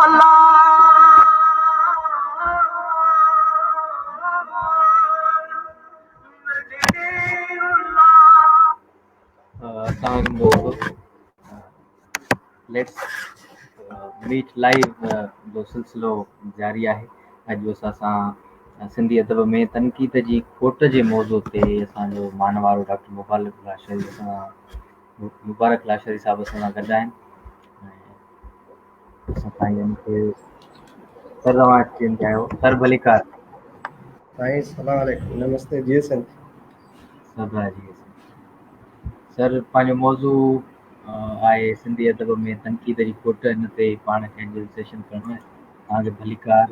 السلام علیکم دوستو، let's meet live جو سلسلو جاري آهي. اڄ اسان سان سنڌي ادب ۾ تنقيد جي کوٽ جي موضوع تي اسان جو مانوارو ڊاڪٽر مبارڪ لاشاري اسان مبارڪ لاشاري صاحب اسان سان گڏ آهن. اسان سائين کي سر اوهان اچي ويا آهيو سر، ڀليڪار. سائين سلام عليڪم، نمستي، جي سنڌ. سدا جي سر، پنهنجو موضوع آهي سنڌي ادب ۾ تنقيد جي کوٽ، ان تي پاڻ کي اڄ سيشن ڪرڻو آهي. توهان کي ڀليڪار،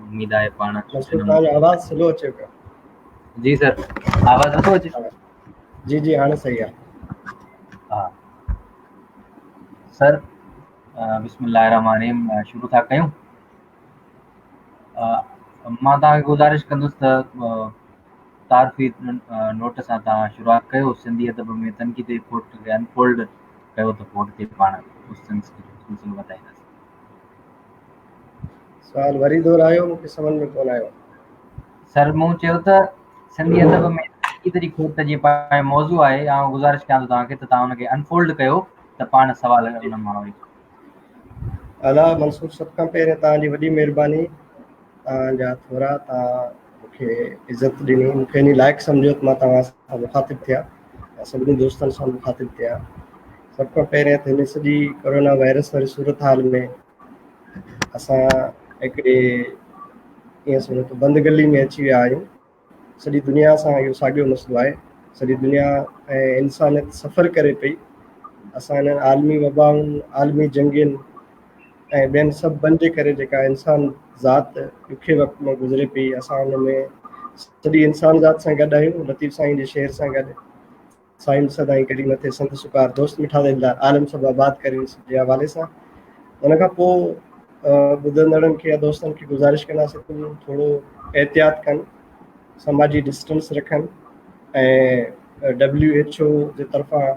اميد آهي پاڻ توهان جو آواز سلو اچي پيو. جي سر، آواز نٿو اچي؟ جي جي، هاڻي صحيح آهي. ها سر، بسم الله الرحمن الرحيم شروع ٿا ڪيون. مان توهان کي گذارش ڪندس ته تعارفي نوٽ سان توهان شروعات ڪيو، سنڌي ادب ۾ تنقيد جي کوٽ کي انفولڊ ڪيو ته پوء اڳتي پاڻ سلسلو وڌائينداسين. سوال وري دهرايو، مون کي سمجهه ۾ ڪونه آيو. سر، مون چيو ته سنڌي ادب ۾ تنقيد جي کوٽ جي پنهنجو موضوع آهي، آئون گذارش ڪيان ٿو توهان کي ته توهان ان کي انفولڊ ڪيو ته پاڻ سوال ان مان وري. ادا منصور، سڀ کان پهرين توهان جي وڏي مهرباني، توهان جا ٿورا، توهان مون کي عزت ڏني، مون کي انهي لائق سمجهيو ته مان توهان سان مخاطب ٿيان ۽ سڀني دوستن سان مخاطب ٿيان. سڀ کان پهرين ته هن سڄي ڪورونا وائرس واري صورتحال ۾ اسان هڪڙي ائين سمجهو ته بند گلي ۾ اچي ويا آهيون. سڄي دنيا سان اهو ساڳيو مسئلو آهي، سڄي دنيا ۽ انسانيت سفر ڪري پئي. اسان انهن عالمي وبائن، عالمي جنگين ۽ ٻين سببن جي ڪري جيڪا انسان ذات ڏکي وقت مان گذري پئي، اسان ان ۾ سڄي انسان ذات سان گڏ آهيون. لطيف سائين جي شعر سان گڏ، سائين سدائين ڪرين مٿي سنڌ سڪار، دوست مٺا دلدار، عالم سڀ آباد ڪرين جي حوالي سان. ان کان پوء ٻڌندڙن کي يا دوستن کي گذارش ڪنداسين ته ٿورو احتياط ڪن، سماجي ڊسٽنس رکن ۽ ڊبليو ايڇ او جي طرفان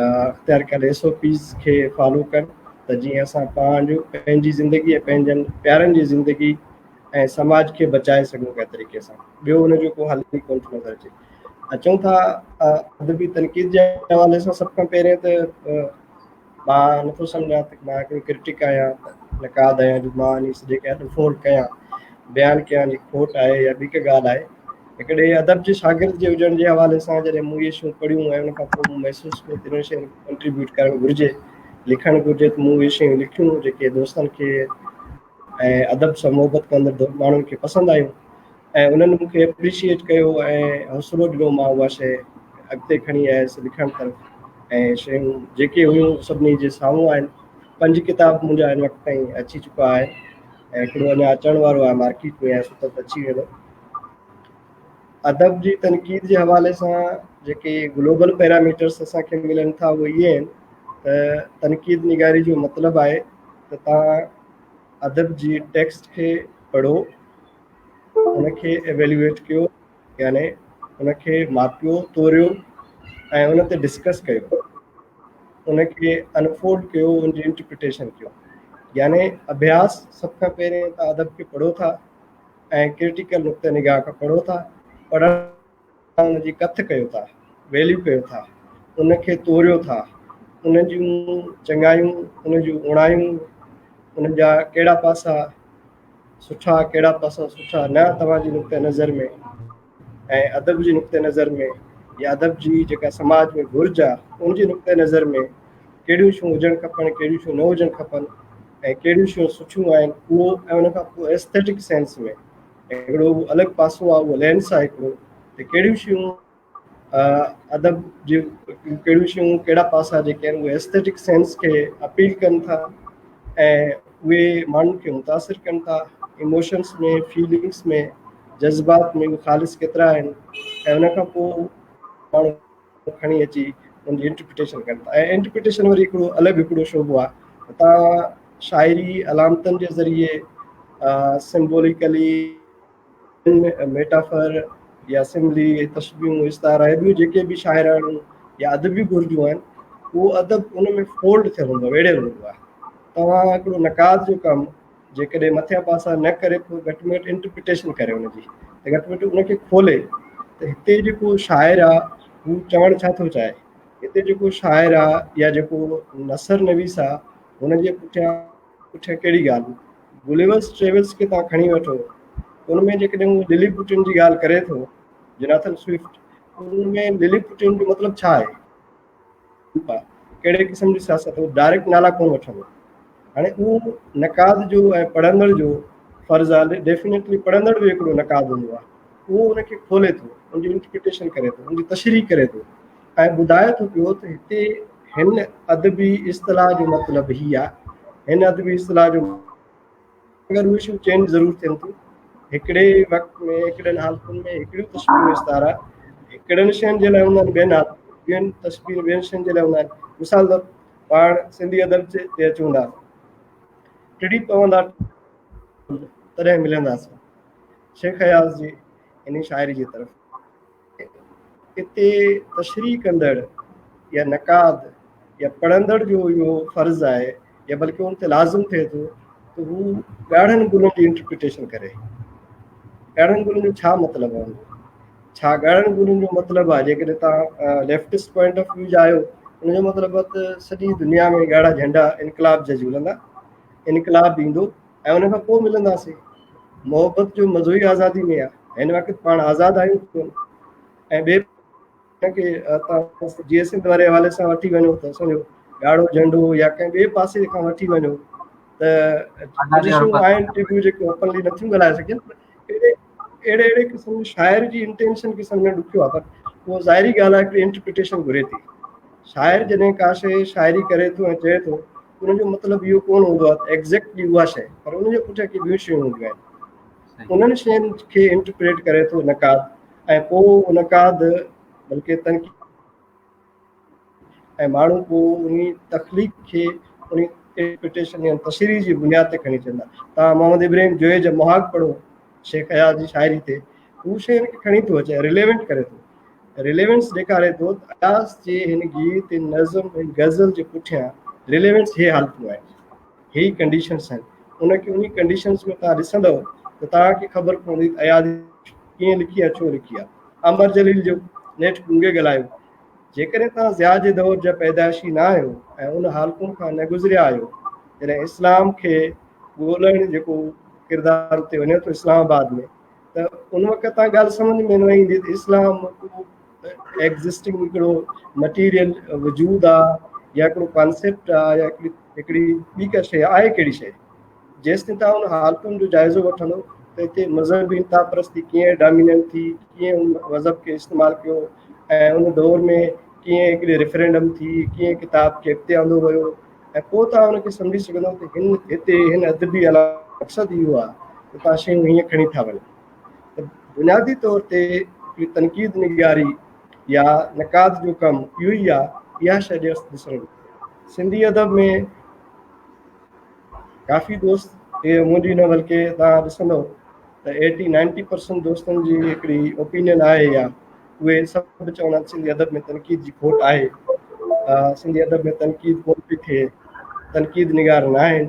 اختيار ڪيل ايس او پيز کي فالو ڪن ته جيئن اسان پنهنجو پنهنجي زندگي ۽ پنهنجن پيارن جي زندگي ۽ سماج کي بچائي سگهون ڪنهن طريقي سان. ٻيو ان جو ڪو حل ئي ڪونه ٿو نظر اچي. اچون ٿا ادبي تنقيد جي حوالي سان. سڀ کان پهرين ته مان نٿو سمجهان ته مان هڪڙو ڪرٽڪ آهيان، نقاد آهيان جو مان ان سڄي کي انفولڊ ڪيان، بيان ڪيان جي کوٽ آهي يا ٻي ڪا ڳالهه آهي. هڪڙي ادب جي شاگرد جي هجڻ جي حوالي سان جڏهن مون اهي شيون پڙهيون ۽ ان کان پوء مون محسوس ڪيو ته انهن شين کي ڪنٽريبيوٽ ڪرڻ گهرجي، لکڻ گهرجي، ته مون اهي شيون لکيون جيڪي دوستن کي ۽ ادب سان محبت ڪندڙ ماڻهن کي پسند آيون ۽ انهن مون کي اپريشيئيٽ ڪيو ۽ حوصلو ڏنو. مان اها شيء اڳتي کڻي آيس لکڻ طرف ۽ شيون جيڪي هيون سڀني جي سامهون آهن. پنج ڪتاب منهنجا هن وقت تائين اچي چڪا آهن ۽ هڪڙو اڃا اچڻ وارو آهي، مارڪيٽ ۾ آهي، ستت اچي ويندو. ادب جي تنقيد جي حوالي سان جيڪي گلوبل پيراميٽرس اسان کي ملن ٿا، اهي اهي آهن ته تنقيد نگاري جو مطلب آهي ته توهان ادب جي ٽيڪسٽ کي پڙهو، ان کي ايويلويٽ ڪيو، يعني ان کي ماپيو توريو ۽ ان تي ڊسڪس ڪيو، ان کي انفولڊ ڪيو، ان جي انٽرپريٽيشن ڪيو. يعني اڀياس، سڀ کان پهرين ته ادب کي پڙهو ٿا ۽ ڪرٽيڪل نقطه نگاهه کان پڙهو ٿا، پڙهڻ ان جي ڪٿ ڪيو ٿا، ويليو ڪيو ٿا، ان کي توريو ٿا، ان جون چڱايون، ان جون اوڻايون، ان جا ڪهڙا پاسا سٺا، ڪهڙا پاسا سٺا نه توهان جي نقطه نظر ۾ ۽ ادب جي نقطه نظر ۾ يا ادب جي جيڪا سماج ۾ گهرج آهي ان جي نقطه نظر ۾ ڪهڙيون شيون هجڻ کپن، ڪهڙيون شيون نه هجڻ کپن ۽ ڪهڙيون شيون سٺيون آهن اهو. ۽ ان کان پوء ايسٿيٽڪ سينس ۾ هڪڙو الڳ پاسو آهي، اهو لينس آهي هڪڙو، ته ڪهڙيون شيون ادب جون، ڪهڙيون شيون، ڪهڙا پاسا جيڪي آهن اهي ايسٿيٽڪ سينس کي اپيل ڪن ٿا ۽ اهي ماڻهن کي متاثر ڪن ٿا ايموشنس ۾، فيلنگس ۾، جذبات ۾ اهي خالص ڪيترا آهن ۽ ان کان پوء ماڻهو کڻي اچي ان جي انٽرپريٽيشن ڪن ٿا ۽ انٽرپريٽيشن وري هڪڙو الڳ هڪڙو شعبو آهي. تان شاعري علامتن جي ذريعي سمبوليڪلي ميٽافر يا سملي، تشبيهون، استعارا، ٻيون جيڪي به شاعراڻيون يا ادبي گهرجون آهن، اهو ادب ان ۾ فولڊ ٿيل هوندو آهي، ويڙهيل هوندو آهي. توهان هڪڙو نقاد جو ڪم جيڪڏهن مٿيان پاسا نه ڪري پوء گهٽ ۾ گهٽ انٽرپريٽيشن ڪري ان جي ته گهٽ ۾ گهٽ ان کي کولي ته هتي جيڪو شاعر آ هو چوڻ ڇا ٿو چاهي، هتي جيڪو شاعر آ يا جيڪو نثر نويس آ هن جي پٺيان پٺيان ڪهڙي ڳالهه. گليورس ٽريولس کي توهان کڻي وٺو، ان ۾ جيڪڏهن هو للي پوٽين جي ڳالهه ڪري ٿو، جوناٿن سوئفٽ، ان ۾ للي پوٽين جو مطلب ڇا آهي؟ ڪهڙي قسم جي سياست، هو ڊائريڪٽ نالا ڪونه وٺندو. هاڻي اهو نقاد جو ۽ پڙهندڙ جو فرض آهي، ڊيفينيٽلي پڙهندڙ به هڪڙو نقاد هوندو آهي، اهو ان کي کولي ٿو، ان جي انٽرپريٽيشن ڪري ٿو، ان جي تشريح ڪري ٿو ۽ ٻڌائي ٿو پيو ته هتي هن ادبي اصطلاح جو مطلب هي آهي، هن ادبي اصطلاح جو. اگر اهي شيون چينج ضرور ٿين ٿيون، هڪڙي وقت ۾ هڪڙين حالتن ۾ هڪڙيون تشبيهون استعارا هڪڙين شين جي لاء هوندا آهن، ٻين حالتن ٻين تشبيهون ٻين شين جي لاء هوندا آهن. مثال طور پاڻ سنڌي ادب تي اچون ٿا، ٽڙي پوندا تڏهن ملنداسين، شيخ اياز جي انهي شاعري جي طرف. اتي تشريح ڪندڙ يا نقاد يا پڙهندڙ جو اهو فرض آهي يا بلڪه ان تي لازم ٿئي ٿو ته هو ڳاڙهن گلن جي انٽرپريٽيشن ڪري. ڳاڙهن گلن جو ڇا مطلب آهي؟ ڇا ڳاڙهن گلن جو مطلب آهي جيڪڏهن توهان ليفٽسٽ پوائنٽ آف ويو جا آهيو ان جو مطلب آهي ته سڄي دنيا ۾ ڳاڙها جهنڊا انقلاب جا جهولندا، انقلاب ايندو ۽ ان کان پوء ملنداسين. محبت جو مزو ئي آزادي ۾ آهي. هن وقت پاڻ آزاد آهيون ڪونه. ۽ ٻئي کي توهان جي سنڌ واري حوالي سان وٺي وڃو ته اسان جو ڳاڙهو جهنڊو يا ڪنهن ٻئي پاسي کان وٺي وڃو ته پوزيشنون آهن ٽي ٻيون جيڪي اوپنلي نٿيون ڳالهائي سگهن، اهڙي اهڙي اهڙي قسم جي شاعر جي انٽينشن کي سمجهڻ ڏکيو آهي، پر اهو ظاهري ڳالهه آهي هڪڙي انٽرپريٽيشن گهري ٿي. شاعر جڏهن ڪا شيء شاعري ڪري ٿو ۽ چئي ٿو ان جو مطلب اهو ڪونه هوندو آهي ته ايگزيڪٽلي اها شيء، پر ان جي پٺيان ڪي ٻيون شيون هونديون آهن، انهن شين کي انٽرپريٽ ڪري ٿو نقاد ۽ پوء نقاد بلڪه تنقيد ۽ ماڻهو پوء انهي تخليق کي انهي انٽرپريٽيشن يا تشريح جي بنياد تي کڻي چوندا. توهان محمد ابراهيم جويي جا مهاڳ پڙهو شيخ اياز جي شاعري تي، هو شين کي کڻي ٿو اچي ريليونٽ ڪري ٿو، ريليونس ڏيکاري ٿو ته اياز جي هن گيت، هن نظم، هن غزل جي پٺيان ريليونس هي حالتون آهن، هي ڪنڊيشنس آهن. ان کي انهي ڪنڊيشنس ۾ توهان ڏسندؤ ته توهان کي خبر پوندي ته اياز ڪيئن لکي آهي، ڇو لکي آهي. امر جليل جو نيٺ گونگي ڳالهايو، جيڪڏهن توهان ضياء جي دور جا پيدائشي نه آهيو ۽ ان حالتن کان نه گذريا آهيو، جڏهن اسلام کي ڳولڻ جيڪو ڪردار اتي وڃي ٿو اسلام آباد ۾، ته ان وقت تان ڳالهه سمجھ ۾ نه ايندي ته اسلام ايگزسٽنگ هڪڙو مٽيريل وجود آ يا هڪڙو ڪانسيپٽ آ يا هڪڙي هڪڙي ٻي ڪا شيء آهي، ڪهڙي شيء. جيستائين توهان ان حالتن جو جائزو وٺندو ته هتي مذهبي انتها پرستي ڪيئن ڊاميننٽ ٿي، ڪيئن ان مذهب کي استعمال ڪيو ۽ ان دور ۾ ڪيئن هڪڙي ريفرينڊم ٿي، ڪيئن ڪتاب کي اڳتي آندو ويو، ۽ پوء توهان ان کي سمجهي سگهندو ته هن هتي هن ادبي مقصد اهو آهي ته توهان شيون هيئن کڻي ٿا وڃو. ته بنيادي طور تي هڪڙي تنقيد نگاري يا نقاد جو ڪم اهو ئي آهي، اها شيء ڏسڻ. سنڌي ادب ۾ ڪافي دوست، اهي منهنجي نه بلڪه توهان ڏسندو ته ايٽي نائنٽي پرسنٽ دوستن جي هڪڙي اوپينين آهي يا اهي سڀ چوندا آهن سنڌي ادب ۾ تنقيد جي کوٽ آهي، سنڌي ادب ۾ تنقيد ڪونه پئي ٿئي، تنقيد نگار نه آهن.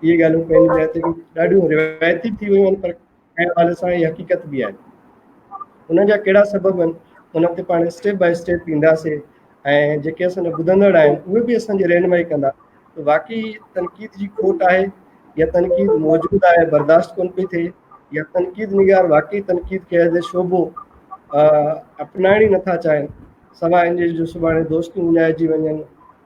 اهي ڳالهيون پنهنجي جاء تي ڏاڍيون روايتي ٿي ويون آهن، پر ڪنهن حوالي سان اهي حقيقت به آهن. ان جا ڪهڙا سبب آهن ان تي پاڻ اسٽيپ باء اسٽيپ اينداسين ۽ جيڪي اسان جا ٻڌندڙ آهن اهي به اسان جي رهنمائي ڪندا ته واقعي تنقيد جي کوٽ آهي يا تنقيد موجود آهي برداشت ڪونه پئي ٿئي، يا تنقيد نگار واقعي تنقيد کي ايز اي شعبو اپنائڻ ئي نٿا چاهين، سواء ان جي جو سڀاڻي دوستيون وڃائجي وڃن،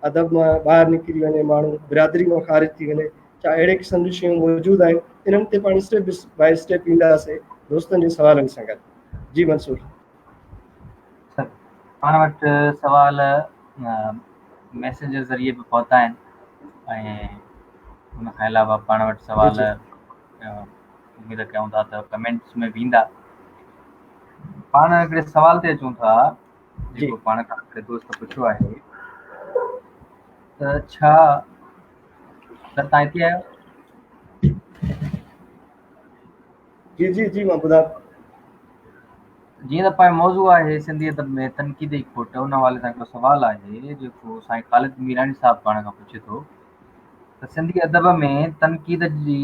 ادب مان ٻاهر نڪري وڃي، ماڻهو برادري مان خارج ٿي وڃي. ڇا اهڙي قسم جون شيون موجود آهن؟ انهن تي پاڻ اسٽيپ باء اسٽيپ اينداسين دوستن جي سوالن سان گڏ. جي منصور. سر پاڻ وٽ سوال ميسينجر ذريعي به پهتا آهن ۽ ان کان علاوه پاڻ وٽ سوال اميد ڪيون ٿا ته ڪمينٽس ۾ به ايندا. پاڻ هڪڙي سوال تي اچون ٿا جيڪو پاڻ کان هڪڙي دوست پڇيو آهي ته ڇا سر توهان هتي آهيو؟ جي جي جي مان ٻڌان. جيئن ته پنهنجو موضوع آهي سنڌي ادب ۾ تنقيدي کوٽ، ان حوالي سان هڪڙو سوال آهي جيڪو سائين خالد ميراڻي صاحب پاڻ کان پڇي ٿو ته سنڌي ادب ۾ تنقيد جي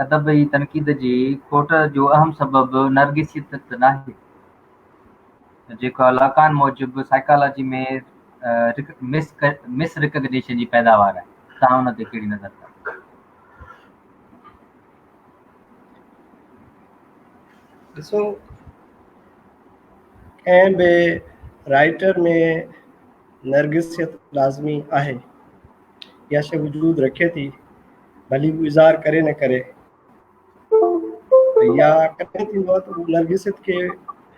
ادبي تنقيد جي کوٽ جو اهم سبب نرگسيت ته ناهي؟ جيڪا لاڪان موجب سائيڪالاجي ۾ مس ريڪگنيشن جي پيداوار آهي. توهان ان تي ڪهڙي نظر ٿا؟ ڏسو، ڪنهن به رائيٽر ۾ نرگسيت لازمي آهي. اها شيء وجود رکي ٿي، ڀلي هو اظهار ڪري نه ڪري. يا ڪڏهن ٿيندو آهي ته هو نرگسيت کي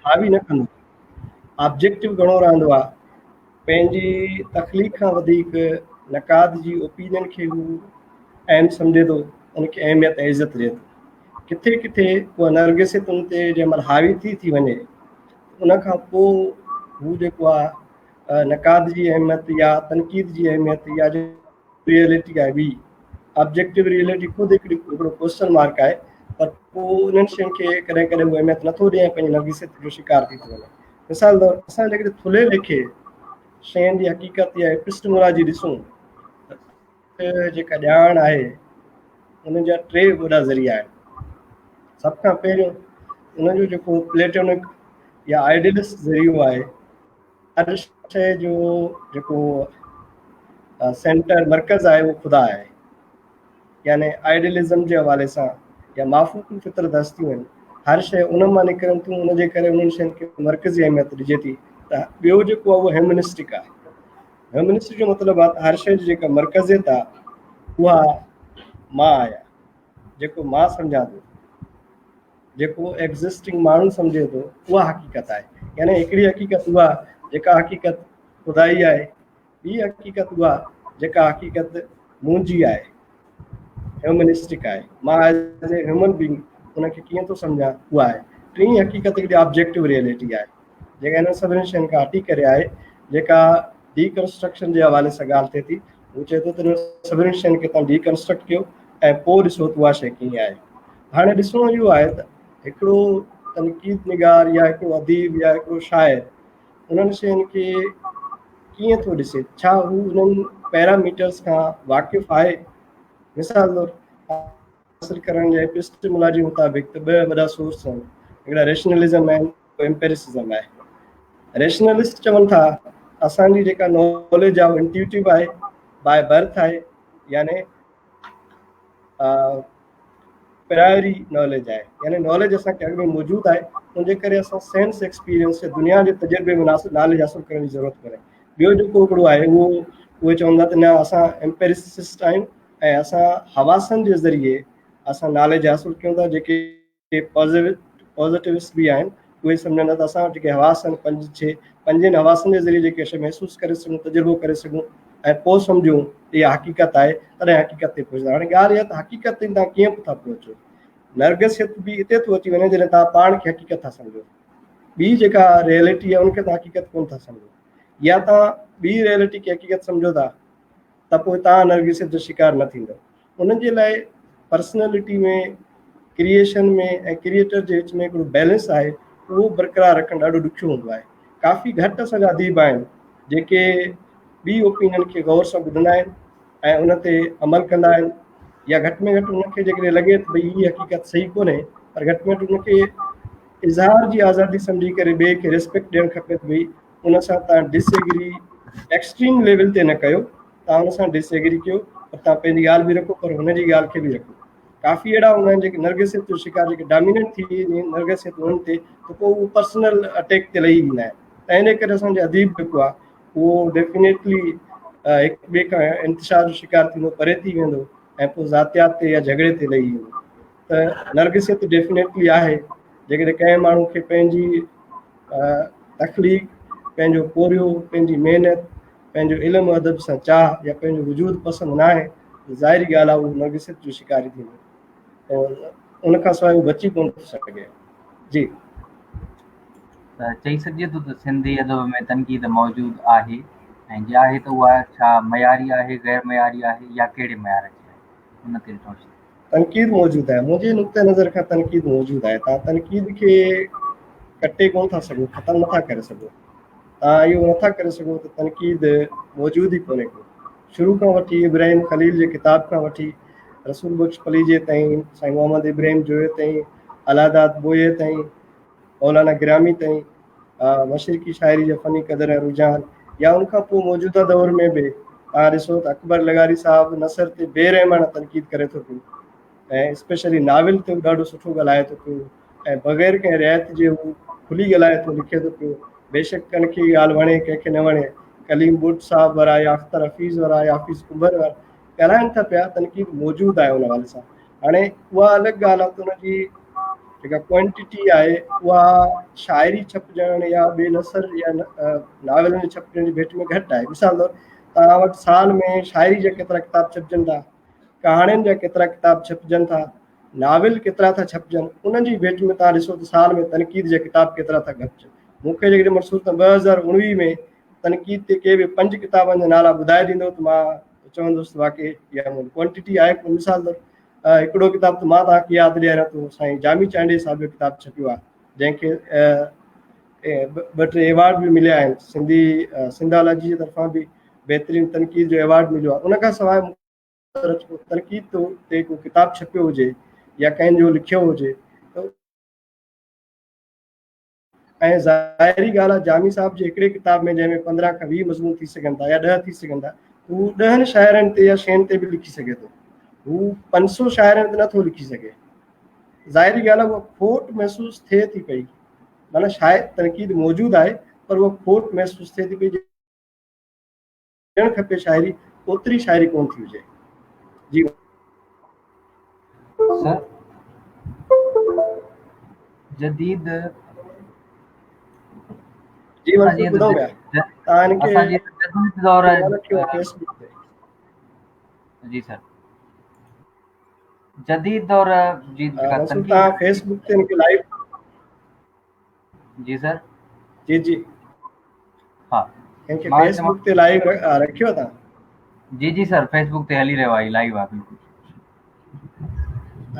حاوي نه ڪندو، آبجيڪٽو گهڻو رهندو آهي، پنهنجي تخليق کان وڌيڪ نقاد جي اوپينين کي هو اهم سمجهي ٿو، ان کي اهميت ۽ عزت ڏئي ٿو. ڪٿي ڪٿي اها نرگسيت ان تي جنهن مهل حاوي ٿي ٿي وڃي، ان کان پوء هو جيڪو آهي نقاد جي اهميت يا تنقيد جي اهميت يا ريئلٽي آهي ٻي آبجيڪٽو ريئلٽي خود هڪڙي هڪڙو ڪوشچن مارڪ آهي، پر پوء انهن شين کي ڪڏهن ڪڏهن هو اهميت نٿو ڏئي ۽ پنهنجي نرگسيت جو شڪار ٿي ٿو وڃي. مثال طور اسان جيڪڏهن ٿلهي ليکي شين جي حقيقت يا ايپسٽمولاجي ڏسون ته جيڪا ڄاڻ آهي ان جا ٽي وڏا ذريعا آهن. سڀ کان پهريون ان جو جيڪو پليٽونڪ يا آئيڊيلسٽ ذريعو آهي، هر شيء جو جيڪو سينٽر مرڪز آهي اهو خدا آهي، يعني آئيڊيلزم جي حوالي سان يا مافوق الفطرت هستيون آهن، هر شيء ان مان نڪرن ٿيون، ان جي ڪري انهن شين کي مرڪزي اهميت ڏجي ٿي. ته ٻيو جيڪو آهي اهو هيومنسٽڪ آهي. هيومنسٽڪ جو مطلب آهي ته هر شيء جي جيڪا مرڪزيت آهي اها مان آهيان، جيڪو مان سمجهان ٿو، جيڪو ايگزسٽنگ ماڻهو سمجهي ٿو، اها حقيقت آهي. يعني هڪڙي حقيقت اها جيڪا حقيقت خدائي آهي، ٻي حقيقت اها جيڪا حقيقت منهنجي آهي، هيومنسٽڪ آهي، مان ايز اي هيومن بينگ ان کي ڪيئن ٿو سمجهان اها آهي. ٽين حقيقت هڪڙي آبجيڪٽو ريئلٽي آهي جيڪا انهن سڀني شين کان هٽي ڪري آهي، جيڪا ڊي ڪنسٽرڪشن جي حوالي سان ڳالهه ٿئي ٿي. هو چئي ٿو ته انهن سڀني شين کي توهان ڊي ڪنسٽرڪٽ ڪيو ۽ پوء ڏسو ته اها شيء ڪيئن آهي. هاڻي ڏسڻو اهو آهي ته هڪڙو تنقيد نگار يا هڪڙو اديب يا هڪڙو شاعر انهن شين کي ڪيئن ٿو ڏسي، ڇا هو انهن پيراميٽرز کان واقف آهي؟ مثال طور حاصل ڪرڻ جي ايپسٽمولاجي مطابق ته ٻه وڏا سورس آهن، هڪڙا ريشنلزم آهن، ايمپيرسزم آهي. ريشنلسٽ چون ٿا اسان جي جيڪا ناليج آهي انٽيوٽيو آهي، باء برٿ آهي، يعني پرائري ناليج آهي، يعني ناليج اسان کي اڳ ۾ موجود آهي، ان جي ڪري اسان سينس ايڪسپيرينس يا دنيا جي تجربي ۾ ناليج حاصل ڪرڻ جي ضرورت ڪونهي. ٻيو جيڪو هڪڙو آهي اهو اهي چون ٿا ته نه اسان ايمپيرسسٽ آهيون ۽ اسان حواسن جي ذريعي اسان ناليج حاصل ڪيون ٿا. جيڪي پازيٽوسٽ به آهن اهي سمجهن ٿا ته اسان وٽ جيڪي حواس آهن پنج ڇهه، پنجن حواسن جي ذريعي جيڪي شيء محسوس ڪري سگهون، تجربو ڪري سگهون ۽ پوء سمجهون ته اها حقيقت آهي، تڏهن حقيقت تي پهچندا. هاڻي ڳالهه اها ته حقيقت تائين توهان ڪيئن ٿا پهچو؟ نرگسيت به اتي ٿو اچي وڃي جڏهن توهان پاڻ کي حقيقت ٿا سمجهو، ٻي جيڪا ريئلٽي آهي ان کي توهان حقيقت ڪونه ٿا سمجهو، يا توهان ٻي ريئلٽي کي حقيقت سمجهو ٿا ته پوء توهان نرگسيت جو شڪار نه ٿيندو. انهن جي لاء پرسنلٽي ۾ ڪريئيشن ۾ ۽ ڪريئيٽر جي وچ ۾ هڪڙو بيلنس آهي، اهو برقرار رکڻ ڏاڍو ڏکيو هوندو آهي. ڪافي گهٽ اسان جا اديب آهن جيڪي ٻي اوپينين کي غور سان ٻڌندا آهن ۽ ان تي عمل ڪندا آهن، يا گهٽ ۾ گهٽ ان کي جيڪڏهن لڳي ته ڀئي هي حقيقت صحيح ڪونهي، پر گهٽ ۾ گهٽ ان کي اظهار جي آزادي سمجهي ڪري ٻئي کي ريسپيڪٽ ڏيڻ کپي ته ڀئي ان سان تان ڊس ايگري ايڪسٽريم ليول تي نه ڪيو، توهان ان سان ڊس ايگري ڪيو پر توهان پنهنجي ڳالهه به رکو پر هن جي ڳالهه کي به رکو. ڪافي اهڙا هوندا آهن جيڪي نرگسيت جو شڪار، جيڪي ڊاميننٽ ٿي وڃي نرگسيت انهن تي ته پوء اهو پرسنل اٽيڪ تي لهي ويندا آهن. ته ان ڪري اسان جو اديب جيڪو آهي اهو ڊيفينيٽلي هڪ ٻئي کان انتشار جو شڪار ٿيندو، پري ٿي ويندو ۽ پوء ذاتيات تي يا جهڳڙي تي لهي ويندو. ته نرگسيت ڊيفينيٽلي آهي، جيڪڏهن ڪنهن ماڻهو کي پنهنجي تخليق، پنهنجو پورهيو، پنهنجي محنت، پنهنجو علم و ادب سان چاهه يا پنهنجو وجود پسند نه آهي ته ظاهري ڳالهه آهي اهو نرگسيت جو شڪاري ٿيندو، ان کان سواء اهو بچي ڪونه ٿو سگهي. جي ته چئي سگهجي ٿو ته سنڌي ادب ۾ تنقيد موجود آهي ۽ جي آهي ته اها ڇا معياري آهي، غير معياري آهي يا ڪهڙي معيار جي آهي؟ ان تي روشني. تنقيد موجود آهي، منهنجي نقطه نظر کان تنقيد موجود آهي. توهان تنقيد کي ڪٽي ڪونه ٿا سگهو، ختم نٿا ڪري سگهو. توهان اهو نٿا ڪري سگهو ته تنقيد موجود ئي ڪونهي ڪو، شروع کان وٺي ابراهيم خليل جي ڪتاب کان وٺي رسول بخش پليجي تائين، سائين محمد ابراهيم جويو تائين، الله داد ٻوهيي تائين، مولانا گرامي تائين، مشرقي شاعري جا فني قدر ۽ رجحان يا ان کان پوء موجوده دور ۾ به توهان ڏسو ته اڪبر لغاري صاحب نثر تي بي رحمانه تنقيد ڪري ٿو پيو ۽ اسپيشلي ناول تي به ڏاڍو سٺو ڳالهائي ٿو پيو ۽ بغير ڪنهن رعايت جي هو کلي ڳالهائي ٿو لکي ٿو پيو بيشڪ ڪن کي ڳالهه وڻي ڪنهن کي نه وڻي ڪليم ٻٽ صاحب وارا يا اختر حفيظ وارا يا حفيظ ڪنڀر وارا ڳالهائن ٿا پيا تنقيد موجود آهي ان حوالي سان هاڻي اها الڳ ڳالهه آهي ته ان جي جيڪا ڪوانٽيٽي آهي اها شاعري ڇپجڻ يا ٻي نثر يا ناولن جي ڇپجڻ جي ڀيٽ ۾ گهٽ آهي مثال طور توهان وٽ سال ۾ شاعري جا ڪيترا ڪتاب ڇپجن ٿا ڪهاڻين جا ڪيترا ڪتاب ڇپجن ٿا ناول ڪيترا ٿا ڇپجن انهن جي ڀيٽ ۾ توهان ڏسو ته سال ۾ تنقيد جا ڪتاب ڪيترا ٿا ڇپجن مون کي جيڪڏهن منصور ته 2019 ۾ تنقيد تي ڪي به پنج ڪتابن جا نالا ٻڌائي ڏيندو ته مان چوندس ته واقعي اها مون ڪوانٽيٽي آهي مثال طور هڪڙو ڪتاب ته مان توهان کي ياد ڏياريان ٿو سائين جامي چانڊيي صاحب جو ڪتاب ڇپيو آهي جنهن کي ٻه ٽي ايوارڊ به مليا آهن سنڌي سنڌالاجي جي طرفان به بهترين تنقيد جو ايوارڊ مليو آهي ان کان سواء تنقيد تي ڪو ڪتاب ڇپيو هجي يا ڪنهن جو لکيو هجي ته ۽ ظاهري ڳالهه آهي جامي صاحب جي هڪڙي ڪتاب ۾ جنهن ۾ 15 کان 20 مضمون ٿي سگهن ٿا يا 10 ٿي سگهن ٿا هو 10 شاعرن تي يا شين تي به لکي سگهي ٿو هو 500 شاعرن تي نٿو لکي سگهي ظاهري ڳالهه آهي اها کوٽ محسوس ٿئي ٿي پئي معنيٰ شايد تنقيد موجود آهي پر اها کوٽ محسوس ٿئي ٿي پئي ٿيڻ کپي شاعري اوتري شاعري ڪون ٿي هجي جي سر جديد جي وري ٻڌو پيا تان کي اسان جي جديد دور فيسبوڪ تي جي سر جديد دور جي تنقيد فيسبوڪ تي ان کي لائيو جي سر جي جي ها ڪنهن کي فيسبوڪ تي لائيو رکيو ٿا جي جي سر فيسبوڪ تي هلي رهيو آهي لائيو آهي بلڪل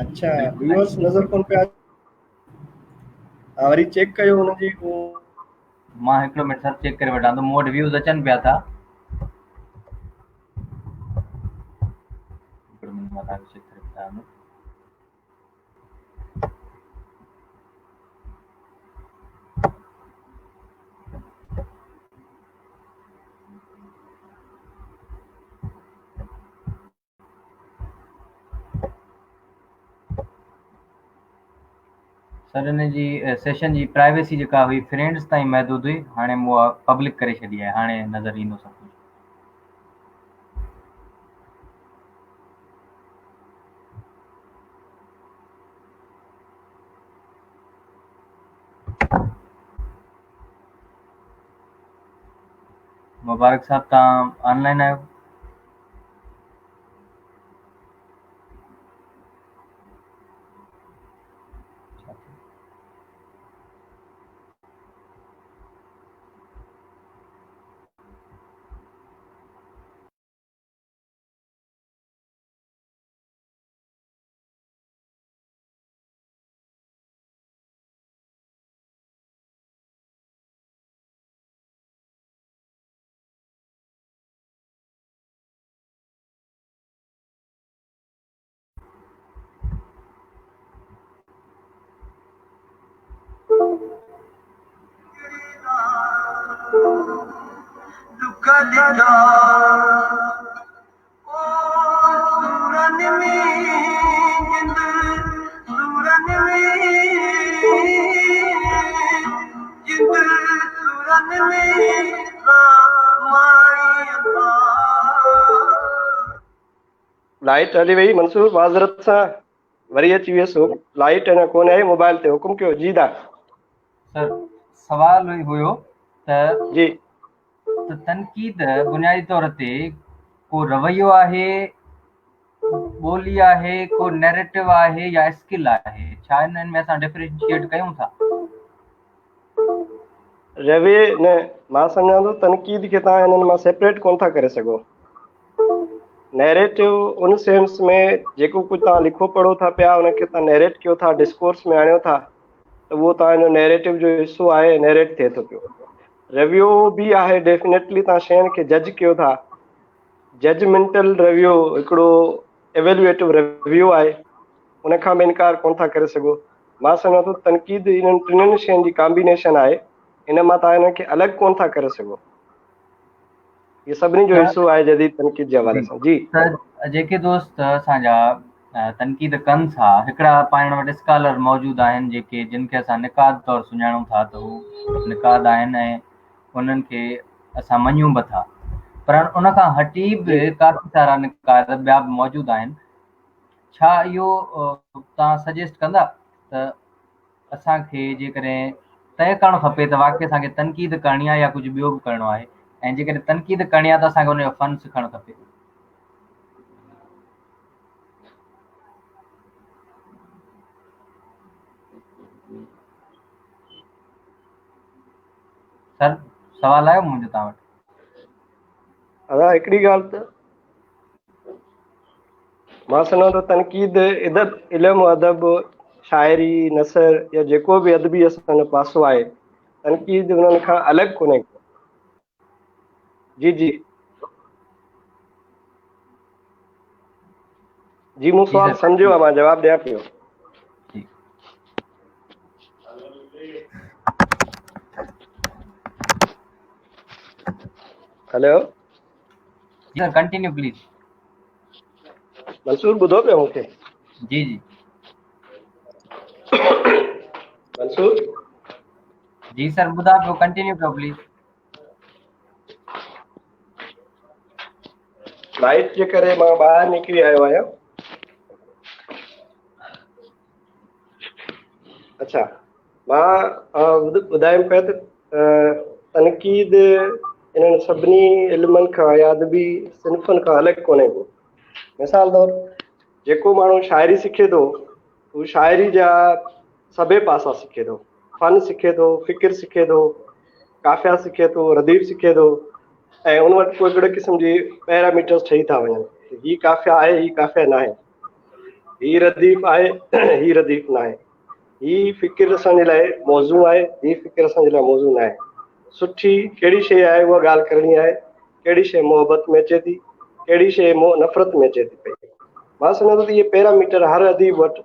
اچھا ويورز نظر ڪون پيا وري چيڪ ڪيو ان جي مان هڪڙو منٽ سر چيڪ ڪري وٺان ٿو مون وٽ ويوز اچن پيا ٿا هڪڙو منٽ مان توهان کي چيڪ ڪري ٻڌايان ٿو سر ان جي سيشن جي پرائيويسي جيڪا هئي فرينڊز تائين محدود هئي هاڻي مون اها پبلڪ ڪري ڇڏي آهي هاڻي نظر ايندو سڀ ڪجهه. مبارڪ صاحب توهان آن لائن آهيو؟ لائيٽ هلي وئي منصور معذرت سان وري اچي ويس لائيٽ اڃا ڪونه آئي موبائل تي حڪم ڪيو جي دا سر سوال هيو ته جي ته تنقيد بنيادي طور تي ڪو رويو آهي، ٻولي آهي، ڪو نيريٽو آهي يا اسڪل آهي؟ ڇا انهن ۾ اسان ڊفرينشيئيٽ ڪيون ٿا؟ رويي نه، مان سمجهان ٿو تنقيد کي توهان انهن مان سيپريٽ ڪونه ٿا ڪري سگهو. نيريٽو ان سينس ۾ جيڪو ڪجهه توهان لکو پڙهو ٿا پيا ان کي توهان نيريٽ ڪيو ٿا، ڊسڪورس ۾ آڻيو ٿا ته اهو توهان جو نيريٽو جو حصو آهي، نيريٽ ٿئي ٿو پيو. ريويو به آهي ڊيفينيٽلي توهان شين کي جج ڪيو ٿا ججمينٽل رويو هڪڙو ايويلوئيٽو رويو آهي، ان کان به انڪار ڪونه ٿا ڪري سگهو. مان سمجهان ٿو تنقيد انهن ٽنهن شين جي ڪامبينيشن آهي، ان مان توهان انهن کي الڳ ڪونه ٿا ڪري سگهو. هي سڀني جو حصو آهي جديد تنقيد جي حوالي سان. جي. ته جيڪي دوست اسان جا تنقيد ڪن ٿا، هڪڙا پاڻ وٽ اسڪالر موجود آهن جيڪي جن کي اسان نقاد طور سڃاڻون ٿا ته هو نقاد آهن ۽ انهن کي اسان مڃون به ٿا پر ان کان هٽي به ڪافي سارا نقاد ٻيا به موجود آهن. ڇا اهو توهان سجيسٽ ڪندا ته اسان کي جيڪڏهن طئي ڪرڻ کپي ته واقعي اسان کي تنقيد ڪرڻي آهي يا ڪجهه ٻيو به ڪرڻو آهي ۽ جيڪڏهن تنقيد ڪرڻي آهي ته اسان کي ان جو فن سکڻ کپي؟ سر سوال آيو منهنجو توهان وٽ؟ ادا هڪڙي ڳالهه ته مان سمجهان ٿو تنقيد ادب علم و ادب شاعري نثر يا جيڪو به ادبي اسان جو پاسو آهي تنقيد انهن کان الڳ ڪونهي ڪو. جي جي جي مون سوال سمجهيو آهي مان جواب ڏيان پيو. هلو جي سر ڪنٽينيو پليز. منصور ٻڌو پيو مونکي؟ جي جي منصور جي سر ٻڌان پيو ڪنٽينيو ڪيو پليز. لائٽ جي ڪري مان ٻاهر نڪري آيو آهيان. اڇا مان ٻڌايم پيا ته تنقيد انهن سڀني علمن کان يا ادبي صنفن کان الڳ ڪونهي ڪو. مثال طور جيڪو ماڻهو شاعري سکي ٿو هو شاعري جا سڀئي پاسا سکي ٿو، فن سکي ٿو، فڪر سکي ٿو، قافيا سکي ٿو، رديف سکي ٿو ۽ ان وٽ پوء هڪڙي قسم جي پيراميٽرز ٺهي ٿا وڃن هي قافيا آهي هي قافيا ناهي، هي رديف آهي هي رديف ناهي، هي فڪر اسان جي لاء موزون آهي هي فڪر اسان جي لاء موزون ناهي، سٺي ڪهڙي شيء آهي اها ڳالهه ڪرڻي آهي، ڪهڙي شيء محبت ۾ اچي ٿي ڪهڙي شيء نفرت ۾ اچي ٿي پئي. مان سمجهان ٿو ته اهي پيراميٽر هر اديب وٽ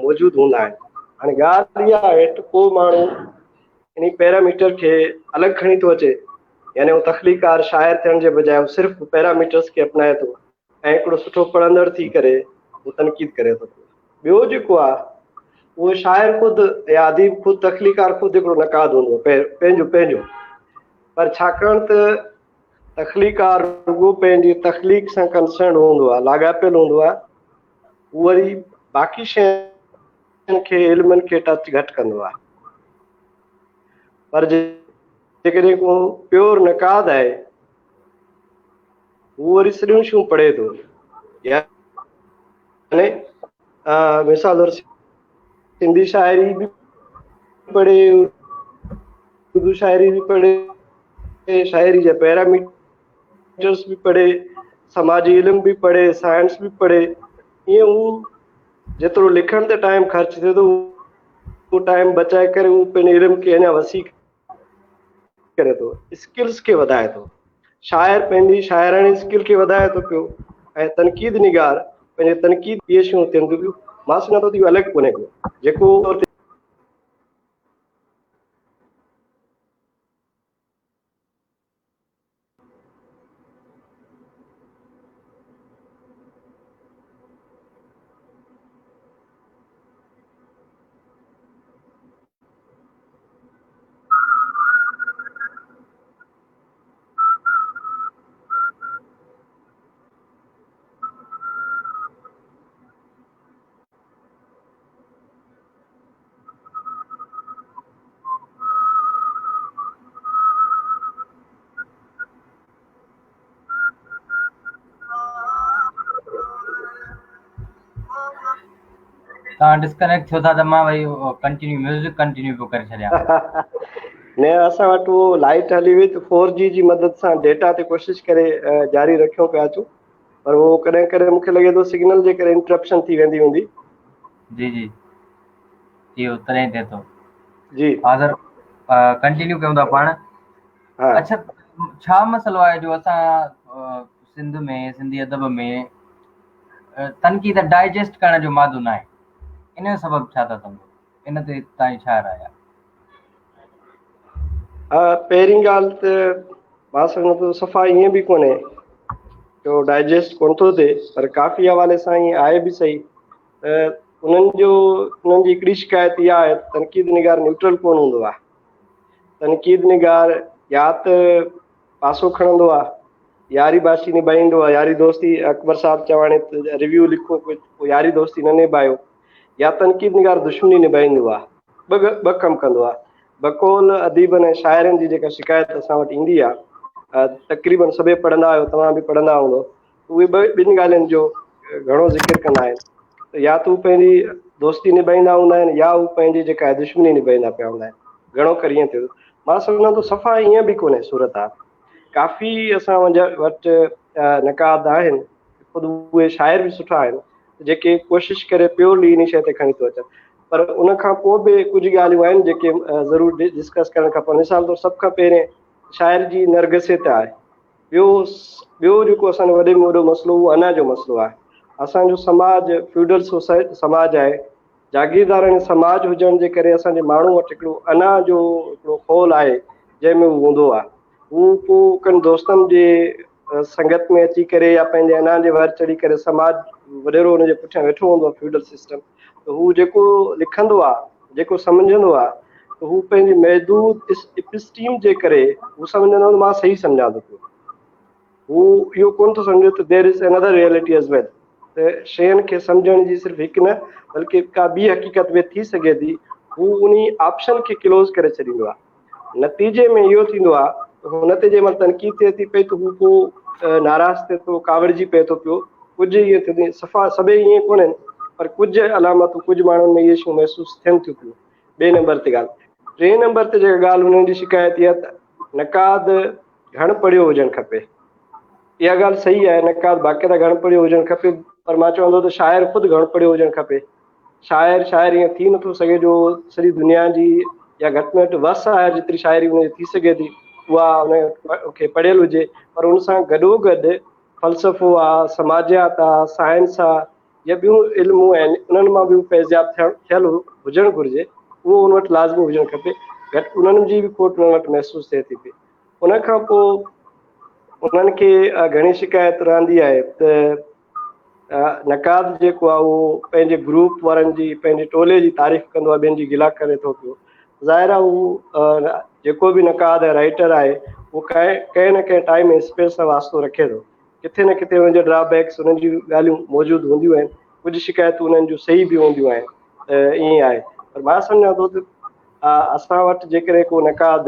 موجود هوندا آهن. هاڻي ڳالهه اها آهي ته ڪو ماڻهو انهي پيراميٽر کي الڳ کڻي ٿو اچي يعني هو تخليقڪار شاعر ٿيڻ جي بجاء هو صرف پيراميٽرس کي اپنائي ٿو ۽ هڪڙو سٺو پڙهندڙ ٿي ڪري هو تنقيد ڪري ٿو پيو. ٻيو جيڪو آهي اهو شاعر خود يا اديب خود تخليقڪار خود هڪڙو نقاد هوندو آهي پنهنجو پنهنجو پر ڇاڪاڻ ته تخليقڪار رڳو پنهنجي تخليق سان ڪنسرنڊ هوندو آهي، لاڳاپيل هوندو آهي، هو وري باقي شين کي علمن کي ٽچ گهٽ ڪندو آهي. پر جيڪڏهن ڪو پيور نقاد آهي، هو وري سڄيون شيون پڙهي ٿو. يعني مثال طور سنڌي شاعري به پڙهي، اردو شاعري به پڙهي، شاعري جا پيراميٽرس به پڙهي، سماجي علم به پڙهي، سائنس به پڙهي، ائين هو جيترو لکڻ تي ٽائيم خرچ ٿئي ٿو اهو ٽائيم بچائي ڪري هو پنهنجي علم کي اڃا وسيع ڪري ٿو، اسڪلس کي وڌائي ٿو. شاعر پنهنجي شاعراڻي اسڪل کي وڌائي ٿو پيو ۽ تنقيد نگار پنهنجي تنقيد اهي شيون ٿين ٿيون پيون. مان سمجهان ٿو ته اهو الڳ ڪونهي ڪو جيڪو توهان ڊسڪنيڪٽ ٿيو ٿا ته مان وري ڪنٽينيو ميوزڪ ڪنٽينيو پيو ڪري ڇڏيان. نه اسان وٽ اهو لائٽ هلي وئي ته فور جي جي مدد سان ڊيٽا تي ڪوشش ڪري جاري رکيو پيا اچون پر اهو ڪڏهن ڪڏهن مونکي لڳي ٿو سگنل جي ڪري انٽرپشن ٿي ويندي هوندي. جي جي اهو تڏهن ٿئي ٿو. جي ها سر ڪنٽينيو ڪيون ٿا پاڻ. ها اڇا ڇا مسئلو آهي جو اسان سنڌ ۾ سنڌي ادب ۾ تنقيد ڊائجسٽ ڪرڻ جو مادو ناهي، ان جو سبب ڇا ٿا سمجهو؟ ان تي توهان جي ڇا راء آهي؟ پهرين ڳالهه ته مان سمجهان ٿو صفا ائين به ڪونهي جو ڊائجسٽ ڪونه ٿو ٿئي، پر ڪافي حوالي سان ائين آهي به صحيح ته انهن جو انهن جي هڪڙي شڪايت اها آهي ته تنقيد نگار نيوٽرل ڪونه هوندو آهي. تنقيد نگار يا ته پاسو کڻندو آهي، ياري باشي نڀائيندو آهي، ياري دوستي اڪبر صاحب چواڻي ته ريويو لکو ڪجهه پوء ياري دوستي نه نڀايو، يا تنقيد نگار دشمني نڀائيندو آهي، ٻه ڪم ڪندو آهي. بقول اديبن ۽ شاعرن جي جيڪا شڪايت اسان وٽ ايندي آهي، تقريبن سڀئي پڙهندا آهيو، توهان به پڙهندا هوندو، اهي ٻن ڳالهين جو گهڻو ذڪر ڪندا آهن ته يا ته هو پنهنجي دوستي نڀائيندا هوندا آهن يا هو پنهنجي جيڪا آهي دشمني نڀائيندا پيا هوندا آهن. گهڻو ڪري ائين ٿئي ٿو. مان سمجهان ٿو صفا ائين به ڪونهي صورتحال. ڪافي اسان وٽ نقاد آهن، خود اهي شاعر به سٺا آهن جيڪي ڪوشش ڪري پيورلي انهي شيء تي کڻي ٿو اچن، پر ان کان پوء به ڪجهه ڳالهيون آهن جيڪي ضرور ڊسڪس ڪرڻ کپن. مثال طور سڀ کان پهرين شاعر جي نرگسيت آهي. ٻيو جيڪو اسان جو وڏي ۾ وڏو مسئلو اهو انا جو مسئلو آهي. اسان جو سماج فيوڊل سوسائٽي سماج آهي. جاگيرداراڻي سماج هجڻ جي ڪري اسان جي ماڻهو وٽ هڪڙو انا جو هڪڙو خول آهي جنهن ۾ هو هوندو آهي. هو پوء ڪن دوستن جي سنگت ۾ اچي ڪري يا پنهنجي انا جي ور چڙهي ڪري سماج وڏيرو ان جي پٺيان ويٺو هوندو آهي فيوڊل سسٽم، ته هو جيڪو لکندو آهي، جيڪو سمجهندو آهي ته هو پنهنجي محدود اپسٽيم جي ڪري هو سمجهندو آهي ته مان صحيح سمجهان ٿو پيو. هو اهو ڪونه ٿو سمجهي ته there is another reality as well, ته شين کي سمجهڻ جي صرف هڪ نه بلڪه ڪا ٻي حقيقت به ٿي سگهي ٿي. هو انهي آپشن کي ڪلوز ڪري ڇڏيندو آهي. نتيجي ۾ اهو ٿيندو آهي ته هن تي جنهن مهل تنقيد ٿئي ٿي پئي ته هو پوء ناراض ٿئي ٿو، ڪاوڙجي پئي ٿو پيو. ڪجهه ائين ٿيندو، صفا سڀئي ائين ڪونهن پر ڪجهه علامتون ڪجهه ماڻهن ۾ اهي شيون محسوس ٿين ٿيون پيون. ٻئي نمبر تي ڳالهه، ٽئين نمبر تي جيڪا ڳالهه انهن جي شڪايت اها ته نقاد گهڻ پڙهيو هجڻ کپي. اها ڳالهه صحيح آهي، نقاد باقاعده گهڻ پڙهيو هجڻ کپي، پر مان چوندو ته شاعر خود گهڻ پڙهيو هجڻ کپي. شاعر شاعر ائين ٿي نٿو سگهي جو سڄي دنيا جي يا گهٽ ۾ گهٽ وس آهي جيتري شاعري ان جي ٿي سگهي ٿي اها ان کي پڙهيل هجي، پر ان سان گڏوگڏ فلسفو آ، سماجيات آ، سائنس آ يا ٻيون علمون آهن، انهن مان به فيضياب ٿيل هجڻ گهرجي، اهو ان وٽ لازمي هجڻ کپي. گهٽ انهن جي به کوٽ انهن وٽ محسوس ٿئي ٿي پئي. ان کان پوء انهن کي گهڻي شڪايت رهندي آهي ته نقاد جيڪو آهي اهو پنهنجي گروپ وارن جي، پنهنجي ٽولي جي تعريف ڪندو آهي، ٻين جي گلا ڪري ٿو پيو. ظاهر آهي هو جيڪو به نقاد ۽ رائيٽر آهي اهو ڪنهن نه ڪنهن ٽائيم ۽ اسپيس سان واسطو رکي ٿو. ڪٿي نه ڪٿي انهن جا ڊرا بيڪس، انهن جون ڳالهيون موجود هونديون آهن. ڪجهه شڪايتون انهن جون صحيح به هونديون آهن ته ائين آهي، پر مان سمجهان ٿو ته اسان وٽ جيڪڏهن ڪو نقاد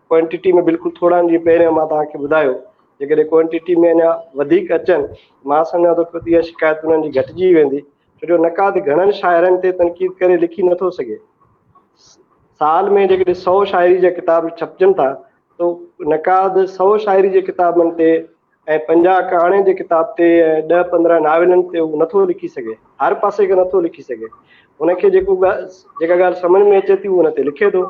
ڪوانٽيٽي ۾ بلڪل ٿورا آهن، جيئن پهريان مان توهان کي ٻڌايو، جيڪڏهن ڪوانٽيٽي ۾ اڃا وڌيڪ اچن، مان سمجهان ٿو ته اها شڪايت انهن جي گهٽجي ويندي، ڇو جو نقاد گهڻن شاعرن تي تنقيد ڪري لکي نٿو سگهي. سال ۾ جيڪڏهن 100 شاعري جا ڪتاب ڇپجن ٿا ته نقاد 100 شاعري جي ڪتابن تي ۽ 50 ڪهاڻين جي ڪتاب تي ۽ 10 15 ناولن تي هو نٿو لکي سگهي، هر پاسي کان نٿو لکي سگهي. هن کي جيڪو جيڪا ڳالهه سمجهه ۾ اچي ٿي هو ان تي لکي ٿو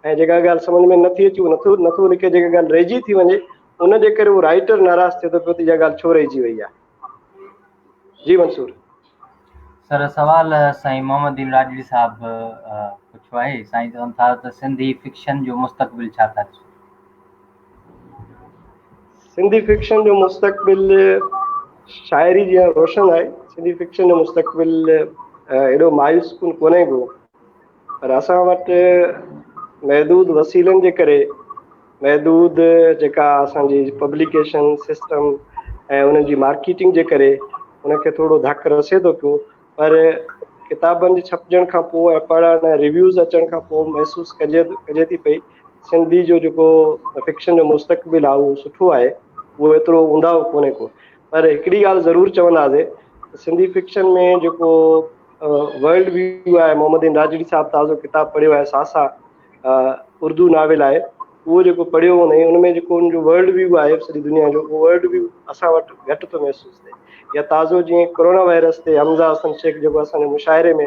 ۽ جيڪا ڳالهه سمجهه ۾ نٿي اچي هو نٿو لکي. جيڪا ڳالهه رهجي ٿي وڃي ان جي ڪري هو رائيٽر ناراض ٿئي ٿو پيو ته اها ڳالهه ڇو رهجي وئي آهي. جي منصور. سر سوال سائين محمد دين راڄڙي صاحب پڇيو آهي، سائين چون ٿا ته سنڌي فڪشن جو مستقبل ڇا ٿا ڏسو؟ سنڌي فڪشن جو مستقبل شاعري جيان روشن آهي. سنڌي فڪشن جو مستقبل ايڏو مايوس ڪن ڪونهي ڪو، پر اسان وٽ محدود وسيلن جي ڪري، محدود جيڪا اسان جي پبليڪيشن سسٽم ۽ انهن جي مارڪيٽنگ جي ڪري ان کي ٿورو ڌڪ رسي ٿو پيو، پر ڪتابن جي ڇپجڻ کان پوء ۽ پڙهڻ ۽ ريويوز اچڻ کان پوء محسوس ڪجي ٿي پئي سنڌي جو جيڪو فڪشن جو مستقبل آهي اهو سٺو آهي، اهو ايترو اونداهو ڪونهي ڪو. پر هڪڙي ڳالهه ضرور چونداسين ته سنڌي فڪشن ۾ جيڪو ورلڊ ويو آهي، محمد دين راڄڙي صاحب تازو ڪتاب پڙهيو آهي ساسا، اردو ناول آهي، اهو جيڪو پڙهيو هوندائين ان ۾ جيڪو ان جو ورلڊ ويو آهي سڄي دنيا جو، اهو ورلڊ ويو اسان وٽ گهٽ ٿو محسوس ٿئي. يا تازو جيئن ڪورونا وائرس تي حمزه حسن شيخ جيڪو اسان جي مشاعري ۾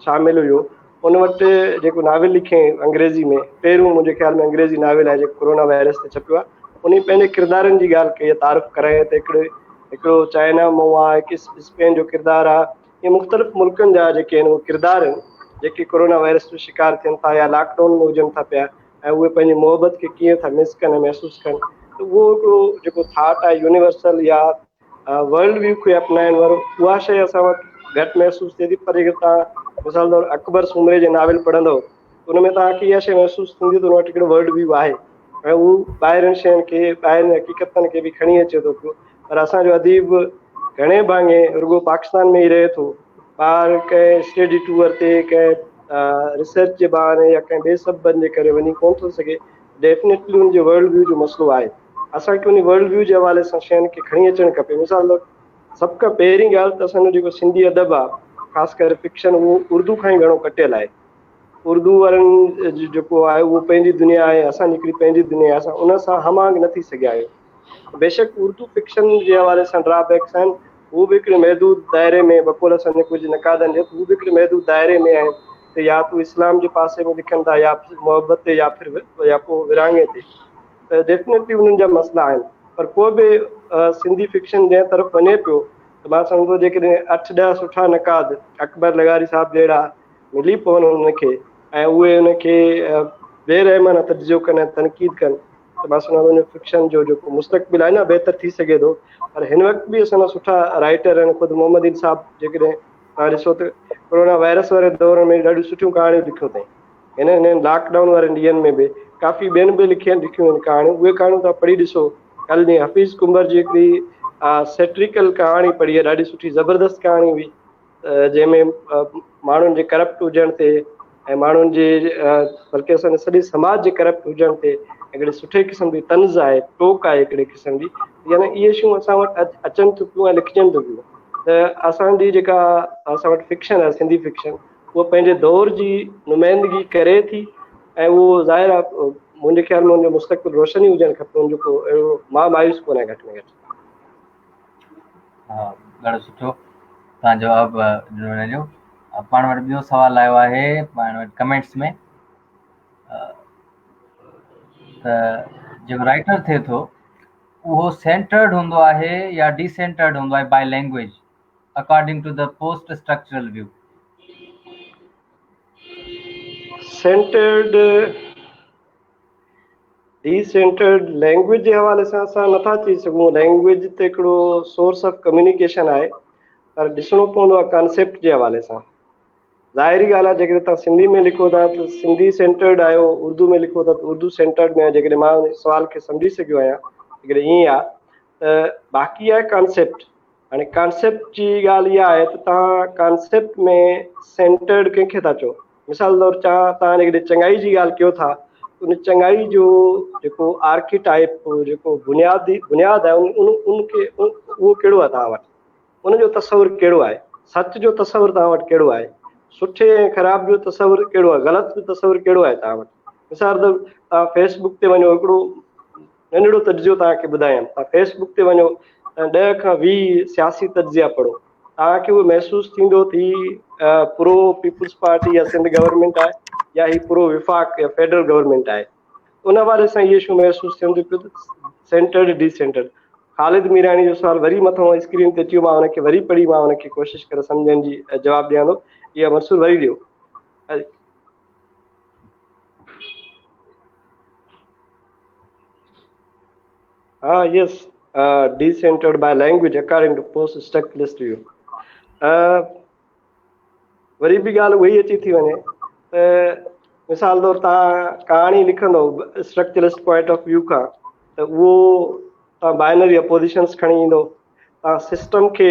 شامل هيو، ان وٽ جيڪو ناول لکيائين انگريزي ۾، پهريون منهنجي خيال ۾ انگريزي ناول آهي جيڪو ڪورونا وائرس تي ڇپيو آهي. انهي پنهنجي ڪردارن جي ڳالهه ڪئي آهي، تعارف ڪرايو ته هڪڙي هڪڙو چائنا مون آهي، هڪ اسپين جو ڪردار آهي، ائين مختلف ملڪن جا جيڪي آهن اهي ڪردار آهن جيڪي ڪورونا وائرس جو شڪار ٿين ٿا يا لاڪ ڊائون ۾ هجن ٿا پيا ۽ اهي پنهنجي محبت کي ڪيئن ٿا مس ڪن ۽ محسوس ڪن ته اهو هڪڙو جيڪو ٿاٽ آهي يونيورسل يا ورلڊ ويو کي اپنائڻ وارو اها شيء اسان وٽ گهٽ محسوس ٿئي ٿي. پر جيڪڏهن توهان مثال طور اڪبر سومري جي ناول پڙهندؤ ان ۾ توهان کي اها شيء محسوس ٿيندي ته ان وٽ هڪڙو ورلڊ ويو آهي ۽ هو ٻاهرين شين کي، ٻاهرين حقيقتن کي به کڻي اچي ٿو پيو. پر اسان جو اديب گهڻي ڀاڱي رڳو پاڪستان ۾ ئي رهي ٿو، ٻاهر ڪنهن اسٽڊي ٽوئر تي، ڪنهن ريسرچ جي بهاني يا ڪنهن ٻئي سببن جي ڪري وڃي ڪونه ٿو سگهي. ڊيفنيٽلي ان جي ورلڊ ويو جو مسئلو آهي. اسان کي ان ورلڊ ويو جي حوالي سان شين کي کڻي اچڻ کپي. مثال طور سڀ کان پهرين ڳالهه ته اسان جو جيڪو سنڌي ادب آهي، خاص ڪري فڪشن، اهو اردو کان ئي گهڻو ڪٽيل آهي. اردو وارن جو جيڪو آهي اهو پنهنجي دنيا آهي، اسان جي هڪڙي پنهنجي دنيا آهي، اسان ان سان هم آهنگ نه ٿي سگهيا آهيون. بيشڪ اردو فڪشن جي حوالي سان ڊرا بيڪس آهن، هو به هڪڙي محدود دائري ۾، بقول اسان جي ڪجهه نقادن جي، هو به هڪڙي محدود دائري ۾ آهن ته يا ته اسلام جي پاسي ۾ لکن ٿا يا محبت تي يا پھر يا پوء ورهاڱي تي، ته ڊيفنيٽلي انهن جا مسئلا آهن. پر پوء به سنڌي فڪشن جنهن طرف وڃي پيو ته مان سمجهان ٿو جيڪڏهن اٺ ڏهه سٺا نقاد اڪبر لغاري صاحب جهڙا ملي پون انهن کي ۽ اهي ان کي بي رحمانه تجزيو ڪن ۽ تنقيد ڪن ته مان سمجهان ٿو ان فڪشن جو جيڪو مستقبل آهي نه بهتر ٿي سگهي ٿو. پر هن وقت به اسان جا سٺا رائٽر آهن. خود محمد دين صاحب جيڪڏهن توهان ڏسو ته ڪورونا وائرس واري دور ۾ ڏاڍيون سٺيون ڪهاڻيون لکيون اٿائين. هن هن لاڪ ڊائون وارن ڏينهن ۾ به ڪافي ٻين به لکيل لکيون آهن ڪهاڻيون، اهي ڪهاڻيون توهان پڙهي ڏسو. ڪل ڏينهن حفيظ ڪنڀر جي هڪڙي سيٽريڪل ڪهاڻي پڙهي آهي، ڏاڍي سٺي زبردست ڪهاڻي هئي، جنهن ۾ ماڻهن جي ڪرپٽ هجڻ تي ۽ ماڻهن جي بلڪه اسان جي سڄي سماج جي ڪرپٽ هجڻ تي هڪڙي سٺي قسم جي طنز آهي، ٽوڪ آهي هڪڙي قسم جي. يعني اهي شيون اسان وٽ اچن ٿيون پيون ۽ لکجن ٿيون پيون ته اسان جي جيڪا اسان وٽ فڪشن آهي سنڌي فڪشن، اها پنهنجي دور جي نمائندگي ڪري ٿي ۽ اهو ظاهر آهي منهنجي خيال ۾ ان جو مستقبل روشن ئي هجڻ کپي. ان جو ڪو اهڙو مان مايوس ڪونه آهيان گهٽ ۾ گهٽ. ها، ڏاڍو سٺو توهان جواب ڏنو هن جو. پاڻ وٽ ٻيو سوال آيو آهي پاڻ وٽ ڪمينٽس ۾ ته جيڪو رائٽر ٿئي ٿو اهو سينٽرڊ هوندو آهي يا ڊي سينٽرڊ هوندو آهي by language according to the post structural view? Centred decentered language جي حوالي سان اسان نٿا چئي سگهون. لينگويج ته هڪڙو سورس آف ڪميونيڪيشن آهي، پر ڏسڻو پوندو آهي ڪانسيپٽ جي حوالي سان. ظاهري ڳالهه آهي جيڪڏهن توهان سنڌي ۾ لکو ٿا ته سنڌي سينٽرڊ آهيو، اردو ۾ لکو ٿا ته اردو سينٽرڊ ۾ آهيو. جيڪڏهن مان سوال کي سمجهي سگهيو آهيان، جيڪڏهن ائين آهي ته باقي آهي ڪانسيپٽ. هاڻي ڪانسيپٽ جي ڳالهه اها آهي ته توهان ڪانسيپٽ ۾ سينٽرڊ ڪنهن کي ٿا چئو؟ مثال طور توهان جيڪڏهن چڱائي جي ڳالهه ڪيو ٿا، ان چڱائي جو جيڪو آرڪي ٽائپ، جيڪو بنيادي بنياد آهي، ان ان کي اهو ڪهڙو آهي توهان وٽ؟ ان جو تصور ڪهڙو آهي؟ سچ جو تصور توهان وٽ ڪهڙو آهي؟ سٺي ۽ خراب جو تصور ڪهڙو آهي؟ غلط جو تصور ڪهڙو آهي توهان وٽ؟ مثال طور توهان فيس بڪ تي وڃو، هڪڙو ننڍڙو تجزيو توهان کي ٻڌايان، توهان فيس بڪ تي وڃو ۽ 10 کان 20 سياسي تجزيا پڙهو، توهان کي اهو محسوس ٿيندو ته هي پرو پيپلز پارٽي يا سنڌ گورنمينٽ آهي يا هي پرو وفاق يا فيڊرل گورنمينٽ آهي. ان حوالي سان اهي شيون محسوس ٿين ٿيون پيون ته centred D centred. Khalid Mirani جو سوال وري مٿان اسڪرين تي اچي ويو، مان ان کي وري پڙهي مان ان کي ڪوشش ڪري سمجهڻ جي جواب ڏيان ٿو. اها منصور وري ڏيو. ها yes, decentered by language according to post structuralist view. وري به ڳالهه اها ئي اچي ٿي وڃي ته مثال طور توهان ڪهاڻي لکندو اسٽرڪچرلسٽ پوائنٽ آف ويو کان ته اهو توهان بائنري اپوزيشنس کڻي ايندو، توهان سسٽم کي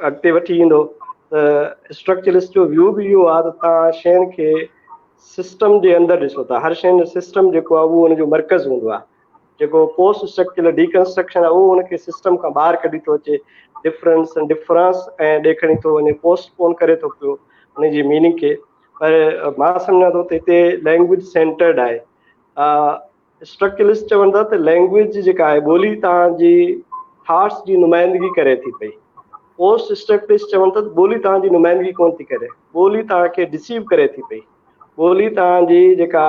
اڳتي وٺي ايندو ته اسٽرڪچرلسٽ جو ويو به اهو آهي ته توهان شين کي سسٽم جي اندر ڏسو ٿا، هر شين جو سسٽم جيڪو آهي اهو ان جو مرڪز هوندو آهي. جيڪو پوسٽ اسٽرڪچرل ڊيڪنسٽرڪشن آهي اهو ان کي سسٽم کان ٻاهر ڪڍي ٿو اچي، ڊفرنس ۽ ڊفرنس ۽ ڏي کڻي ٿو وڃي، پوسٽ پون ڪري ٿو پيو ان جي ميننگ کي. پر مان سمجهان ٿو ته هتي لينگويج سينٽرڊ آهي. اسٽرڪچرلسٽ چون ٿا ته لينگويج جيڪا آهي، ٻولي، توهان جي ٿاٽس جي نمائندگي ڪري ٿي پئي. پوسٽ اسٽرڪچرلسٽ چون ٿا ته ٻولي توهان جي نمائندگي ڪونه ٿي ڪري، ٻولي توهان کي ڊسيو ڪري ٿي پئي. ٻولي توهان جي جيڪا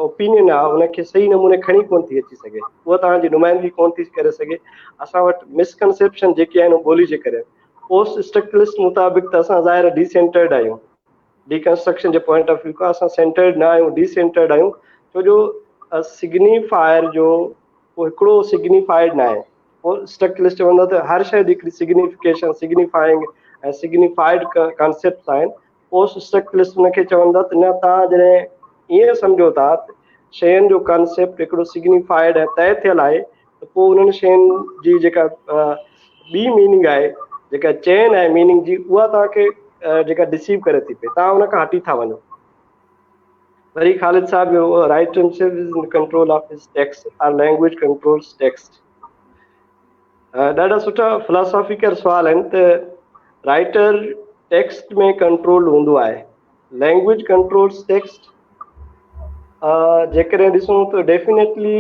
اوپينين آهي ان کي صحيح نموني کڻي ڪونه ٿي اچي سگهي، اها توهان جي نمائندگي ڪونه ٿي ڪري سگهي. اسان وٽ مسڪنسيپشن جيڪي آهن اهي ٻولي جي ڪري آهن. پوسٽ اسٽرڪچرلسٽ مطابق ته اسان ظاهر ڊي سينٽرڊ آهيون، ڊي ڪنسٽرڪشن جي پوائنٽ آف ويو کان اسان سينٽرڊ نه آهيون، ڊي سينٽرڊ آهيون، ڇو جو سگنيفائر جو ڪو هڪڙو سگنيفائڊ نه آهي. پوسٽ اسٽرڪچرلسٽ چوندا ته هر شيء جي هڪڙي سگنيفڪيشن، سگنيفائنگ ۽ سگنيفائڊ ڪانسيپٽس آهن. پوسٽ اسٽرڪچرلسٽ ان کي چوندا ته نه، توهان جڏهن ائين سمجهو ٿا ته شين جو ڪانسيپٽ هڪڙو سگنيفائڊ ۽ طئي ٿيل آهي ته پوء انهن شين جي جيڪا ٻي ميننگ آهي، جيڪا چين آهي ميننگ جي، اها توهان کي جيڪا ڊسيو ڪري ٿي پئي، توهان ان کان هٽي ٿا وڃو. وري خالد صاحب جو writer himself is in control of his text or language controls text. ڏاڍا سٺا فلاسافيڪل سوال آهن ته رائٽر ٽيڪسٽ ۾ ڪنٽرول هوندو آهي، لينگويج ڪنٽرولز ٽيڪسٽ؟ جيڪڏهن ڏسون ته ڊيفينيٽلي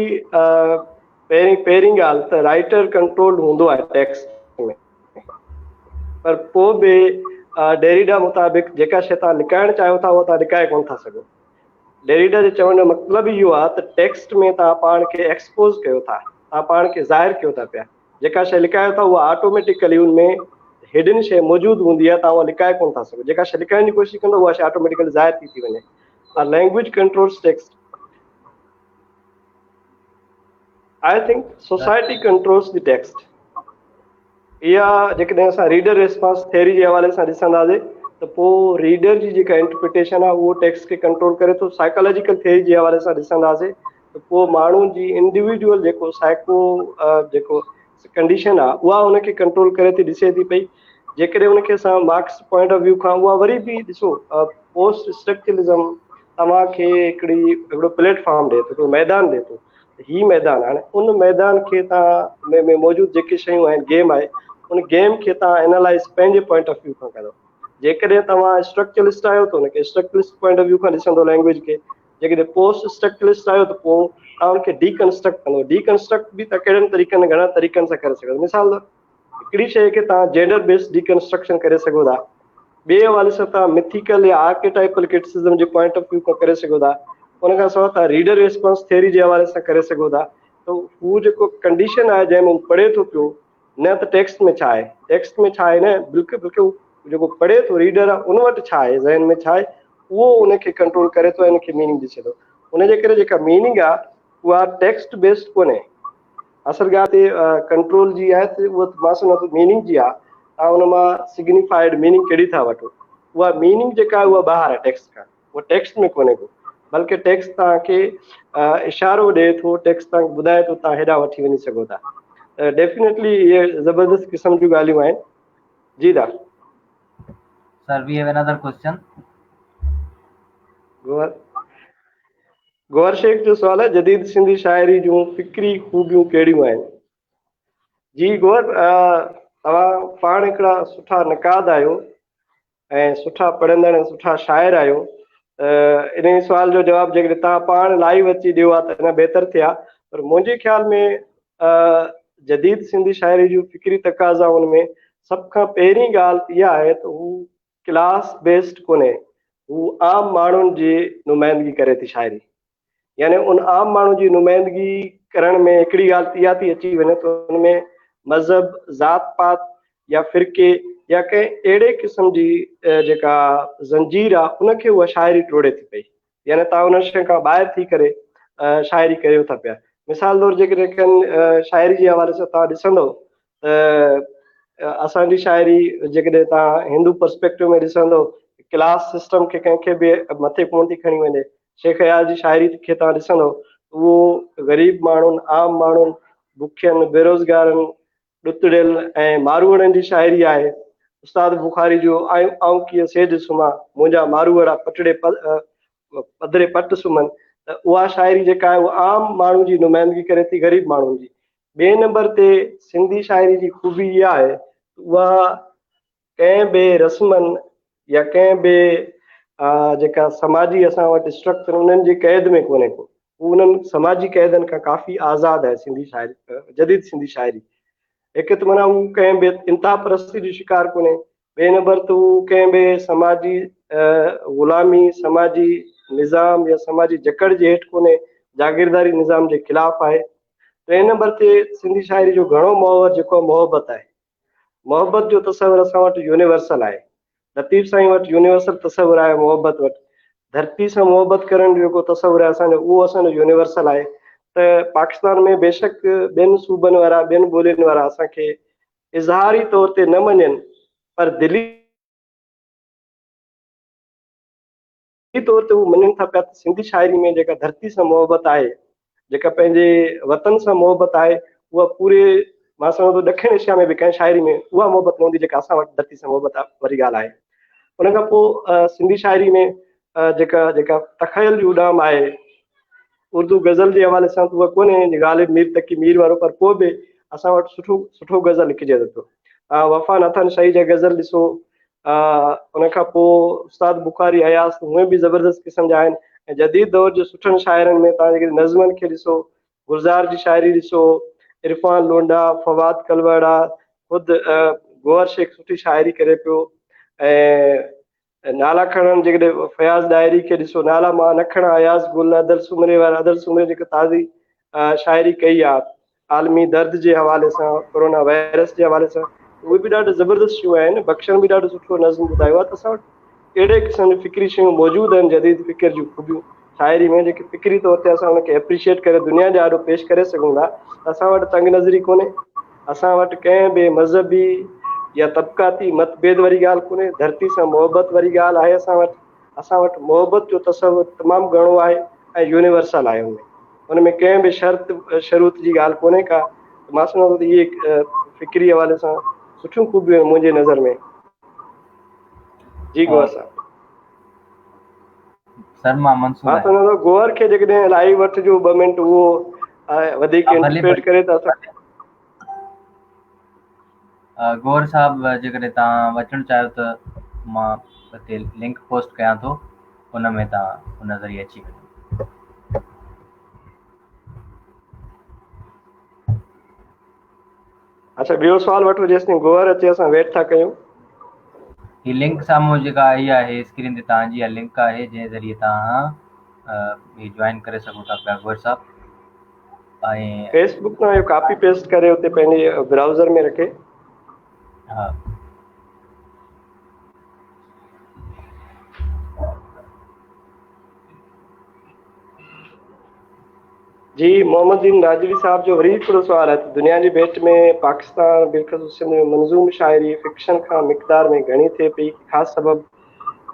پهرين پهرين ڳالهه ته رائٽر ڪنٽرول هوندو آهي ٽيڪسٽ ۾، پر پوء به ڊيريڊا مطابق جيڪا شيء توهان لڪائڻ چاهيو ٿا اها توهان لڪائي ڪونه ٿا سگهو. ڊيريڊا جي چوڻ جو مطلب اهو آهي ته ٽيڪسٽ ۾ توهان پاڻ کي ايڪسپوز ڪيو ٿا، توهان پاڻ کي ظاهر ڪيو ٿا پيا. جيڪا شيء لڪايو ٿا اها آٽوميٽيڪلي ان ۾ هڊن شيء موجود هوندي آهي، توهان اها لڪائي ڪونه ٿا سگهو. جيڪا شيء لڪائڻ جي ڪوشش ڪندو اها شيء آٽوميٽيڪلي ظاهر ٿي ٿي وڃي. Language controls text. I think society controls the text. اها جيڪڏهن اسان ريڊر ريسپانس ٿيوري جي حوالي سان ڏسنداسين ته پوء ريڊر جي جيڪا انٽرپريٽيشن آهي اهو ٽيڪسٽ کي ڪنٽرول ڪري ٿو. سائيڪالاجيڪل ٿيوري جي حوالي سان ڏسنداسين ته پوء ماڻهو جي انڊيويجوئل جيڪو سائيڪو جيڪو ڪنڊيشن آهي اها ان کي ڪنٽرول ڪري ٿي ڏسي ٿي پئي. جيڪڏهن ان کي اسان مارڪس پوائنٽ آف ويو کان اها وري به ڏسو، پوسٽ اسٽرڪچرلزم توهان کي هڪڙو پليٽ فارم ڏئي ٿو، هڪڙو ميدان ڏئي ٿو. هي ميدان هاڻي ان ميدان کي توهان ۾ موجود جيڪي شيون آهن، گيم آهي، ان گيم کي توهان اينالائز پنهنجي پوائنٽ آف ويو کان ڪندو. جيڪڏهن توهان اسٽرڪچرلسٽ آهيو ته ان کي اسٽرڪچرلسٽ پوائنٽ آف ويو کان ڏسندو لينگويج کي، جيڪڏهن پوسٽ اسٽرڪچرلسٽ آهيو ته پوء توهان ان کي ڊي ڪنسٽرڪٽ ڪندو. ڊي ڪنسٽرڪٽ به توهان ڪهڙن طريقن، گهڻن طريقن سان ڪري سگهو ٿا. مثال طور هڪڙي شيء کي توهان جينڊر بيسڊ ڊي ڪنسٽرڪشن ڪري سگهو ٿا، ٻئي حوالي سان توهان مٿيڪل يا آرڪيٽائپل ڪرٽسزم جي پوائنٽ آف ويو کان ڪري سگهو ٿا، ان کان سواء توهان ريڊر ريسپانس ٿيوري جي حوالي سان ڪري سگهو ٿا. ته هو جيڪو ڪنڊيشن آهي جنهن ۾ هو پڙهي ٿو پيو، نه ته ٽيڪسٽ ۾ ڇا آهي، ٽيڪسٽ ۾ ڇا آهي نه، بلڪه بلڪه هو جيڪو پڙهي ٿو ريڊر آهي ان وٽ ڇا آهي، ذهن ۾ ڇا آهي، اهو ان کي ڪنٽرول ڪري ٿو ۽ ان کي ميننگ ڏسي ٿو. ان جي ڪري جيڪا ميننگ آهي اها ٽيڪسٽ بيسڊ ڪونهي. اصل ڳالهه تي ڪنٽرول جي آهي ته اها مان سمجهان ٿو ميننگ جي آهي، توهان ان مان سگنيفائيڊ ميننگ ڪهڙي ٿا وٺو، اها ميننگ جيڪا آهي اها ٻاهر آهي ٽيڪسٽ کان، اها ٽيڪسٽ ۾ ڪونهي ڪو، بلڪه ٽيڪسٽ توهان کي اشارو ڏئي ٿو، ٽيڪسٽ توهان کي ٻڌائي ٿو توهان هيڏانهن وٺي وڃي سگهو ٿا. ته ڊيفينيٽلي اهي زبردست قسم جون ڳالهيون آهن. جي دا. Sir, we have another question. Gohar. Gohar Shaikh جو سوال آهي، جديد سنڌي شاعري جون فڪري خوبيون ڪهڙيون آهن؟ جي گوهر، توهان پاڻ هڪڙا سٺا نقاد آهيو ۽ سٺا پڙهندڙ ۽ سٺا شاعر آهيو، ته انهي سوال جو جواب جيڪڏهن توهان پاڻ لائيو اچي ڏيو ها ته اڃا بهتر ٿئي ها، پر منهنجي خيال ۾ جديد سنڌي شاعري جون فڪري تقاضائن ۾ سڀ کان پهرين ڳالهه اها آهي ته هو ڪلاس بيسڊ ڪونهي، هو عام ماڻهن جي نمائندگي ڪري ٿي شاعري، يعني ان عام ماڻهو جي نمائندگي ڪرڻ ۾ هڪڙي ڳالهه ته اها ٿي اچي وڃي ته ان ۾ مذهب، ذات پات يا فرقي يا ڪنهن اهڙي قسم جي جيڪا زنجير آهي ان کي اها شاعري ٽوڙي ٿي پئي، يعني توهان ان شيء کان ٻاهر ٿي ڪري شاعري ڪريو ٿا پيا. مثال طور جيڪڏهن ڪن شاعري جي حوالي سان توهان ڏسندو ته اسان جي شاعري جيڪڏهن توهان هندو پرسپيڪٽو ۾ ڏسندو ڪلاس سسٽم کي ڪنهن کي به مٿي ڪونه ٿي کڻي وڃي. شيخ اياز جي شاعري کي توهان ڏسندو اهو غريب ماڻهن، عام ماڻهن، بکين، بيروزگارن، ڏتڙيل ۽ ماروئڙن جي شاعري آهي. استاد بخاري جو آئون آئون ڪيئن سيج سمهان، منهنجا ماروئڙا پٽڙي پڌري پٽ سمهن، ته اها شاعري جيڪا آهي اها عام ماڻهو جي نمائندگي ڪري ٿي، غريب ماڻهن جي. ٻئي نمبر تي سنڌي شاعري جي خوبي اها آهي ته اها ڪنهن به رسمن يا ڪنهن به جيڪا سماجي اسان وٽ اسٽرڪچر انهن جي قيد ۾ ڪونهي ڪو، هو انهن سماجي قيدن کان ڪافي آزاد آهي سنڌي شاعري، جديد سنڌي شاعري. هڪ ته معنيٰ هو ڪنهن به انتها پرستي جو شڪار ڪونهي، ٻئي نمبر ته هو ڪنهن به سماجي غلامي، سماجي نظام يا سماجي جڪڙ جي هيٺ ڪونهي، جاگيرداري نظام جي خلاف آهي. ٽئين نمبر تي سنڌي شاعري جو گهڻو محور جيڪو محبت آهي. محبت جو تصور اسان وٽ يونيورسل آهي. لطيف سائين وٽ يونيورسل تصور آهي محبت وٽ. ڌرتي سان محبت ڪرڻ جو جيڪو تصور آهي اسان جو اهو اسان جو يونيورسل آهي ته پاڪستان ۾ بيشڪ ٻين صوبن وارا ٻين ٻولين وارا اسان کي اظهاري طور تي نه مڃين پر دلي طور تي هو مڃن ٿا پيا ته سنڌي شاعري ۾ جيڪا ڌرتي سان محبت آهي، جيڪا پنهنجي وطن سان محبت آهي، اها پوري مان سمجهان ٿو ڏکڻ ايشيا ۾ به ڪنهن شاعري ۾ اها محبت نه هوندي جيڪا اسان وٽ ڌرتي سان محبت واري ڳالهه آهي. ان کان پوء سنڌي شاعري ۾ جيڪا جيڪا تخيل جي اڏام آهي، اردو غزل جي حوالي سان ته اها ڪونهي غالب مير تقي مير وارو پر پوء به اسان وٽ سٺو سٺو غزل لکجي ٿو پيو. وفا ناٿن شاهي جا غزل ڏسو، ان کان پوء استاد بخاري اياز ته هونئن به زبردست قسم جا آهن ۽ جديد دور جي سٺن شاعرن ۾ توهان جيڪڏهن نظمن کي ڏسو، گلزار جي شاعري ڏسو، عرفان لونڊا، فواد ڪلوڙا، خود گوهر شيخ سٺي شاعري ڪري پيو ۽ نالا کڻڻ جيڪڏهن فياض ڏاهري کي ڏسو، نالا مان نه کڻان اياز گل، ادل سومري وارا، ادل سومري جيڪا تازي شاعري ڪئي آ عالمي درد جي حوالي سان، ڪورونا وائرس جي حوالي سان، اهي به ڏاڍا زبردست شيون آهن. بخشڻ به ڏاڍو سٺو نظم ٻڌايو آهي ته اسان وٽ اهڙي قسم جون فڪري شيون موجود آهن، جديد فڪر جون خوبيون شاعري ۾ جيڪي فڪري طور تي اسان ان کي اپريشيئيٽ ڪري دنيا جي آڏو پيش ڪري سگهون ٿا. اسان وٽ تنگ نظري ڪونهي، اسان وٽ ڪنهن به مذهبي يا طبقاتي مت ڀيد واري ڳالهه ڪونهي، ڌرتي سان محبت واري ڳالهه آهي اسان وٽ. اسان وٽ محبت جو تصور تمام گهڻو آهي ۽ يونيورسل آهي ان ۾ ان ۾ ڪنهن به شرط شروط جي ڳالهه ڪونهي ڪا ته مان سمجهان ٿو ته اهي فڪري حوالي سان سٺيون خوبيون آهن منهنجي نظر ۾ جي گوهر صاحب. سر مان منصور مان سمجهان ٿو گوهر کي جيڪڏهن لائيو وٺجو ٻه منٽ اهو وڌيڪ انٽرپريٽ ڪري ته اسان گوهر صاحب جيڪڏهن توهان اچڻ چاهيو ته مان هتي لنڪ پوسٽ ڪيان ٿو ان ۾ توهان ان ذريعي اچي وڃو. اچھا ٻيو سوال وٺو جيستائين گوهر اچي اسان ويٽ ٿا ڪيون. هي لنڪ سامهون جيڪا آئي آهي اسڪرين تي توهان جي اها لنڪ آهي جنهن ذريعي توهان هي جوائن ڪري سگهو ٿا پيا گوهر صاحب. ۽ فيس بڪ تان اهو ڪاپي پيسٽ ڪري اتي پنهنجي برائوزر ۾ رکي. ها. جي محمد دين راڄڙي صاحب جو وري هڪڙو سوال آهي ته دنيا جي ڀيٽ ۾ پاڪستان بالخصوص سنڌ ۾ منظوم شاعري فڪشن کان مقدار ۾ گهڻي ٿئي پئي خاص سبب؟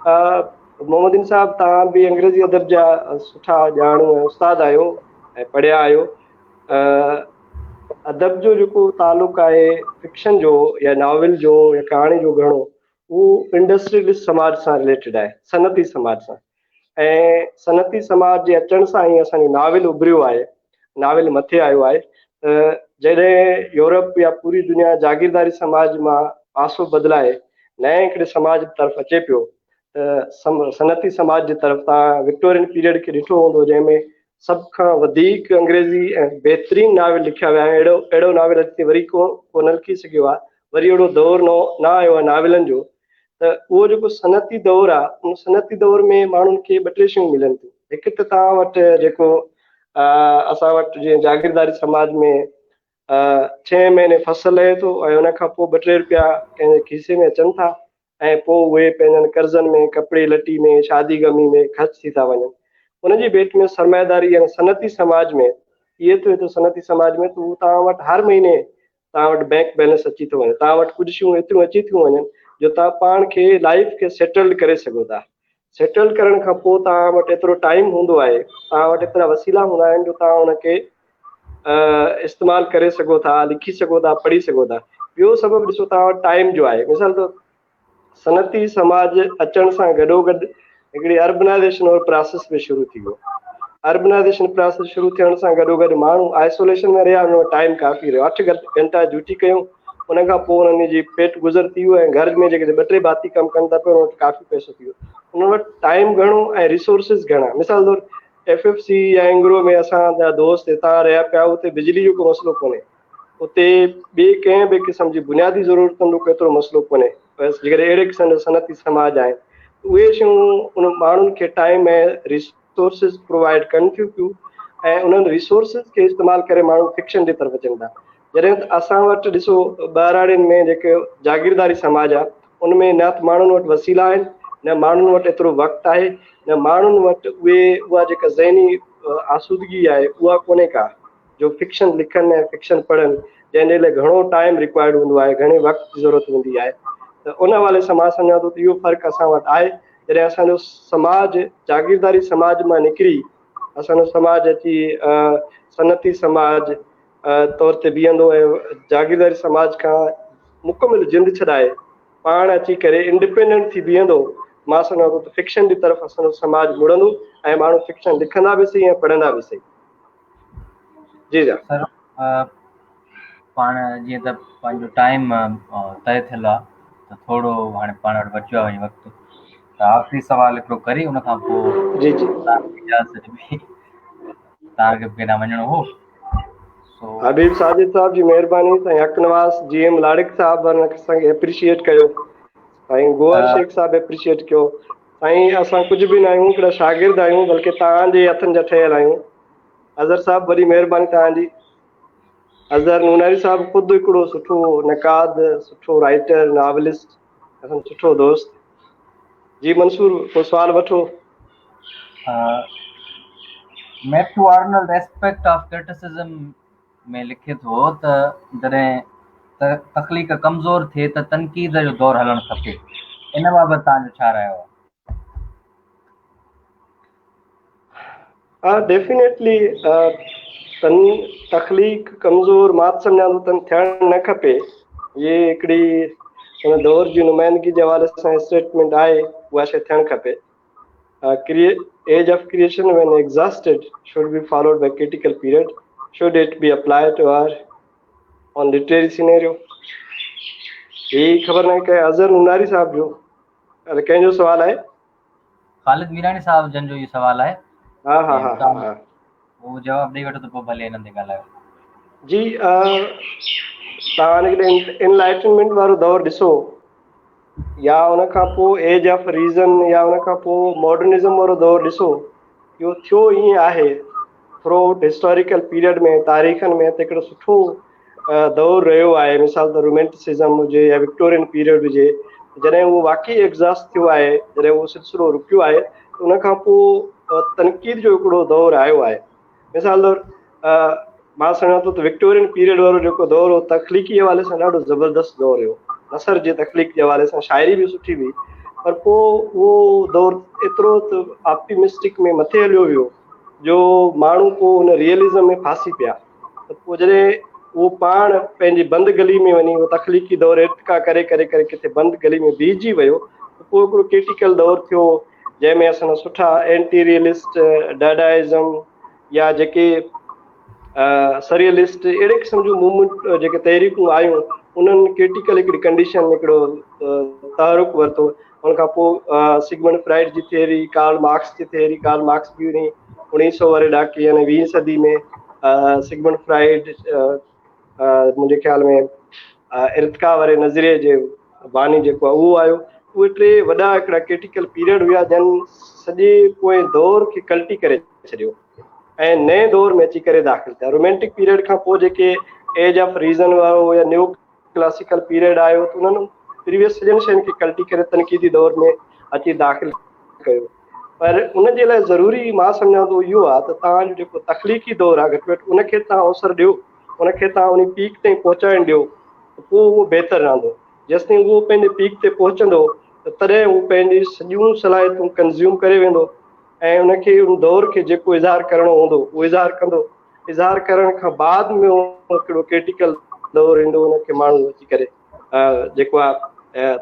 محمد دين صاحب توهان به انگريزي ادب جا سٺا ڄاڻو ۽ استاد آهيو ۽ پڙهيا آهيو. ادب جو جيڪو تعلق آهي فڪشن جو يا ناول جو يا ڪهاڻي جو گهڻو اهو انڊسٽريلسٽ سماج سان رليٽيڊ آهي، صنعتي سماج سان، ۽ صنعتي سماج جي اچڻ سان ئي اسان جو ناول اڀريو آهي، ناول مٿي آيو آهي. ته جڏهن يورپ يا پوري دنيا جاگيرداري سماج مان پاسو بدلائي نئين هڪڙي سماج طرف اچي پيو ته صنعتي سماج جي طرف، توهان وڪٽورين پيريڊ کي ڏٺو هوندو جنهن ۾ سڀ کان وڌيڪ انگريزي ۽ بهترين ناول لکيا ويا آهن. اهڙو اهڙو ناول اڄ تائين وري ڪو ڪو نه لکي سگهيو آهي، وري اهڙو دور نه آيو آهي ناولن جو. ته اهو جيڪو صنعتي دور آهي ان صنعتي دور ۾ ماڻهن کي ٻه ٽي شيون ملن ٿيون. هڪ ته توهان وٽ جيڪو اسان وٽ جيئن جاگيرداري سماج ۾ ڇهين مهيني فصل لهي ٿو ۽ ان کان پوء ٻه ٽي روپيا ڪنهن جي کيسي ۾ اچن ٿا ۽ پوء اهي پنهنجن قرضن ۾، ڪپڙي لٽي ۾، شادي غمي ۾ خرچ ٿي ٿا وڃن. ان جي ڀيٽ ۾ سرمائيداري يعني صنعتي سماج ۾ اهي ٿئي ٿو صنعتي سماج ۾ ته هو توهان وٽ هر مهيني توهان وٽ بئنڪ بيلنس اچي ٿو وڃي، توهان وٽ ڪجهه شيون ايتريون اچي ٿيون وڃن جو توهان پاڻ کي لائيف کي سيٽلڊ ڪري سگهو ٿا. سيٽلڊ ڪرڻ کان پوء توهان وٽ ايترو ٽائيم هوندو آهي، توهان وٽ ايترا وسيلا هوندا آهن جو توهان ان کي استعمال ڪري سگهو ٿا، لکي سگهو ٿا، پڙهي سگهو ٿا. ٻيو سبب ڏسو توهان وٽ ٽائيم جو آهي. مثال طور صنعتي سماج اچڻ سان گڏوگڏ هڪڙي اربنائيزيشن وارو پراسيس به شروع ٿي ويو. اربنائيزيشن پراسيس شروع ٿيڻ سان گڏوگڏ ماڻهو آئسوليشن ۾ رهيا، انهن وٽ ٽائيم ڪافي رهيو. اٺ گهنٽا ڊيوٽي ڪيون، ان کان پوء انهن جي پيٽ گذر ٿي ويو ۽ گهر ۾ جيڪڏهن ٻه ٽي ڀاتي ڪم ڪن ٿا پيا انهن وٽ ڪافي پئسو ٿي ويو. انهن وٽ ٽائيم گهڻو ۽ ريسورسز گهڻا. مثال طور ايف ايف سي يا اينگرو ۾ اسان جا دوست هتان رهيا پيا اتي بجلي جو ڪو مسئلو ڪونهي، اتي ٻي ڪنهن به قسم جي بنيادي ضرورتن جو ڪو ايترو مسئلو ڪونهي، بس جيڪڏهن اهڙي قسم جا صنعتي سماج آهن اهي شيون ان ماڻهن کي ٽائيم ۽ ريسورسز پرووائيڊ ڪن ٿيون پيون ۽ انهن ريسورسز کي استعمال ڪري ماڻهو فڪشن جي طرف اچن ٿا. جڏهن ته اسان وٽ ڏسو ٻهراڙين ۾ جيڪي جاگيرداري سماج آهي ان ۾ نه ته ماڻهن وٽ وسيلا آهن نه ماڻهن وٽ ايترو وقت آهي نه ماڻهن وٽ اهي اها جيڪا ذهني آسودگي آهي اها ڪونهي ڪا جو فڪشن لکن ۽ فڪشن پڙهن جنهن جي لاء گهڻو ٽائيم رڪوائرڊ هوندو آهي گهڻي وقت جي ضرورت هوندي آهي ته ان حوالي سان مان سمجهان ٿو ته اهو فرق اسان وٽ آهي. جڏهن اسان جو سماج جاگيرداري سماج مان نڪري اسان جو سماج اچي صنعتي سماج طور تي بيهندو ۽ جاگيرداري سماج کان مڪمل جند ڇڏائي پاڻ اچي ڪري انڊيپينڊنٽ ٿي بيهندو، مان سمجهان ٿو ته فڪشن جي طرف اسان جو سماج مڙندو ۽ ماڻهو فڪشن لکندا به سهي ۽ پڙهندا به سهي. جي جا. سر پاڻ جيئن ته پنهنجو ٽائيم طئي ٿيل آ ته ٿورو هاڻي پاڻ وٽ بچيو آ وڃي وقت ته آخري سوال هڪڙو ڪري ان کان پوء جي جي اجازت ڏبي توهان کي به ڪيڏانهن وڃڻو هو سو حبيب ساجد صاحب جي مهرباني سائين حق نواز جي ايم لاڙڪ صاحب اسان کي اپريشيئيٽ ڪيو سائين گوهر شيخ صاحب اپريشيئيٽ ڪيو سائين اسان ڪجهه به نه آهيون هڪڙا شاگرد آهيون بلڪه توهان جي هٿن جا ٺهيل آهيون اظهر صاحب وڏي مهرباني توهان جي اظهر نوناري صاحب خود هڪڙو سٺو نقاد سٺو رائيٽر ناولسٽ اسان سٺو دوست جي منصور ڪو سوال وٺو. Matthew Arnold aspect of criticism ۾ لکي ٿو ته جڏهن تخليق ڪمزور ٿئي ته تنقيد جو دور هلڻ کپي. ان بابت توهان جو ڇا رايو آهي؟ ها ڊيفينيٽلي تن تخليق ڪمزور مان ته سمجهان ٿو تن ٿيڻ نه کپي. هي هڪڙي ان دور جي نمائندگي جي حوالي سان اسٽيٽمينٽ آهي اها شيء ٿيڻ کپي. Age of creation when exhausted should be followed by critical period should it be applied to our own literary scenario. هي خبر ناهي ڪنهن اظهر نوناري صاحب جو ڪنهن جو سوال آهي؟ خالد ميراڻي صاحب جن جو اهو سوال آهي. ها ها ها ها اهو جواب ڏئي وٺو ته پوء ڀلي انهن تي ڳالهايو. جي توهان جيڪڏهن انلائٽنمينٽ وارو دور ڏسو يا ان کان پوء ايج آف ريزن يا ان کان پوء ماڊرنزم وارو دور ڏسو اهو ٿيو ائين آهي ٿرو آئوٽ هسٽاريڪل پيريڊ ۾ تاريخن ۾ ته هڪڙو سٺو دور رهيو آهي مثال ته رومينٽسزم هجي يا وڪٽورين پيريڊ هجي جڏهن اهو واقعي ايگزاسٽ ٿيو آهي جڏهن اهو سلسلو رڪيو آهي ته ان کان پوء تنقيد جو هڪڙو دور آيو آهي مثال طور مان سمجهان ٿو ته وڪٽورين پيريڊ وارو جيڪو دور هو تخليقي حوالي سان ڏاڍو زبردست دور هيو نثر جي تخليق جي حوالي سان شاعري به سٺي هئي پر پوء اهو دور ايترو ته آپٽيمسٽڪ ۾ مٿي هليو ويو جو ماڻهو پوء ان ريئلزم ۾ ڦاسي پيا ته پوء جڏهن اهو پاڻ پنهنجي بند گلي ۾ وڃي اهو تخليقي دور ارتقا ڪري ڪري ڪري ڪٿي بند گلي ۾ بيهجي ويو ته پوء هڪڙو ڪرٽيڪل دور ٿيو جنهن ۾ اسان سٺا اينٽي ريئلسٽ، ڊاڊائزم يا جيڪي سريئلسٽ اهڙي قسم جون موومينٽ جيڪي تحريڪون آيون انهن ڪرٽيڪل هڪڙي ڪنڊيشن هڪڙو تحرڪ ورتو. ان کان پوء سگمنڊ فرائيڊ جي ٿيوري، ڪارل مارڪس جي ٿيوري، ڪارل مارڪس به انهي اڻويهه سو واري ڏهاڪي يعني ويهين صدي ۾ سگمنڊ فرائيڊ منهنجي خيال ۾ ارتقا واري نظريي جي باني جيڪو آهي اهو آيو. اهي ٽي وڏا هڪڙا ڪرٽيڪل پيريڊ هيا جن سڄي پوئين دور کي ڪلٽي ڪري ڇڏيو ۽ نئين دور ۾ اچي ڪري داخل ٿيا. رومينٽڪ پيريڊ کان پوء جيڪي ايج آف ريزن وارو يا نيو ڪلاسيڪل پيريڊ آيو ته انهن پريويس سڄن شين کي ڪلٽي ڪري تنقيدي دور ۾ اچي داخل ڪيو. پر ان جي لاء ضروري مان سمجهان ٿو اهو آهي ته توهان جو جيڪو تخليقي دور آهي گهٽ ۾ گهٽ ان کي توهان اوسر ڏيو، ان کي توهان ان پيڪ تائين پهچائڻ ڏيو ته پوء اهو بهتر رهندو. جيستائين اهو پنهنجي پيڪ تي پهچندو ته تڏهن هو پنهنجي سڄيون صلاحيتون ڪنزيوم ڪري ويندو ۽ ان کي ان دور کي جيڪو اظهار ڪرڻو هوندو اهو اظهار ڪندو. اظهار ڪرڻ کان بعد ۾ هڪڙو ڪرٽيڪل دور ايندو ان کي ماڻهو اچي ڪري جيڪو آهي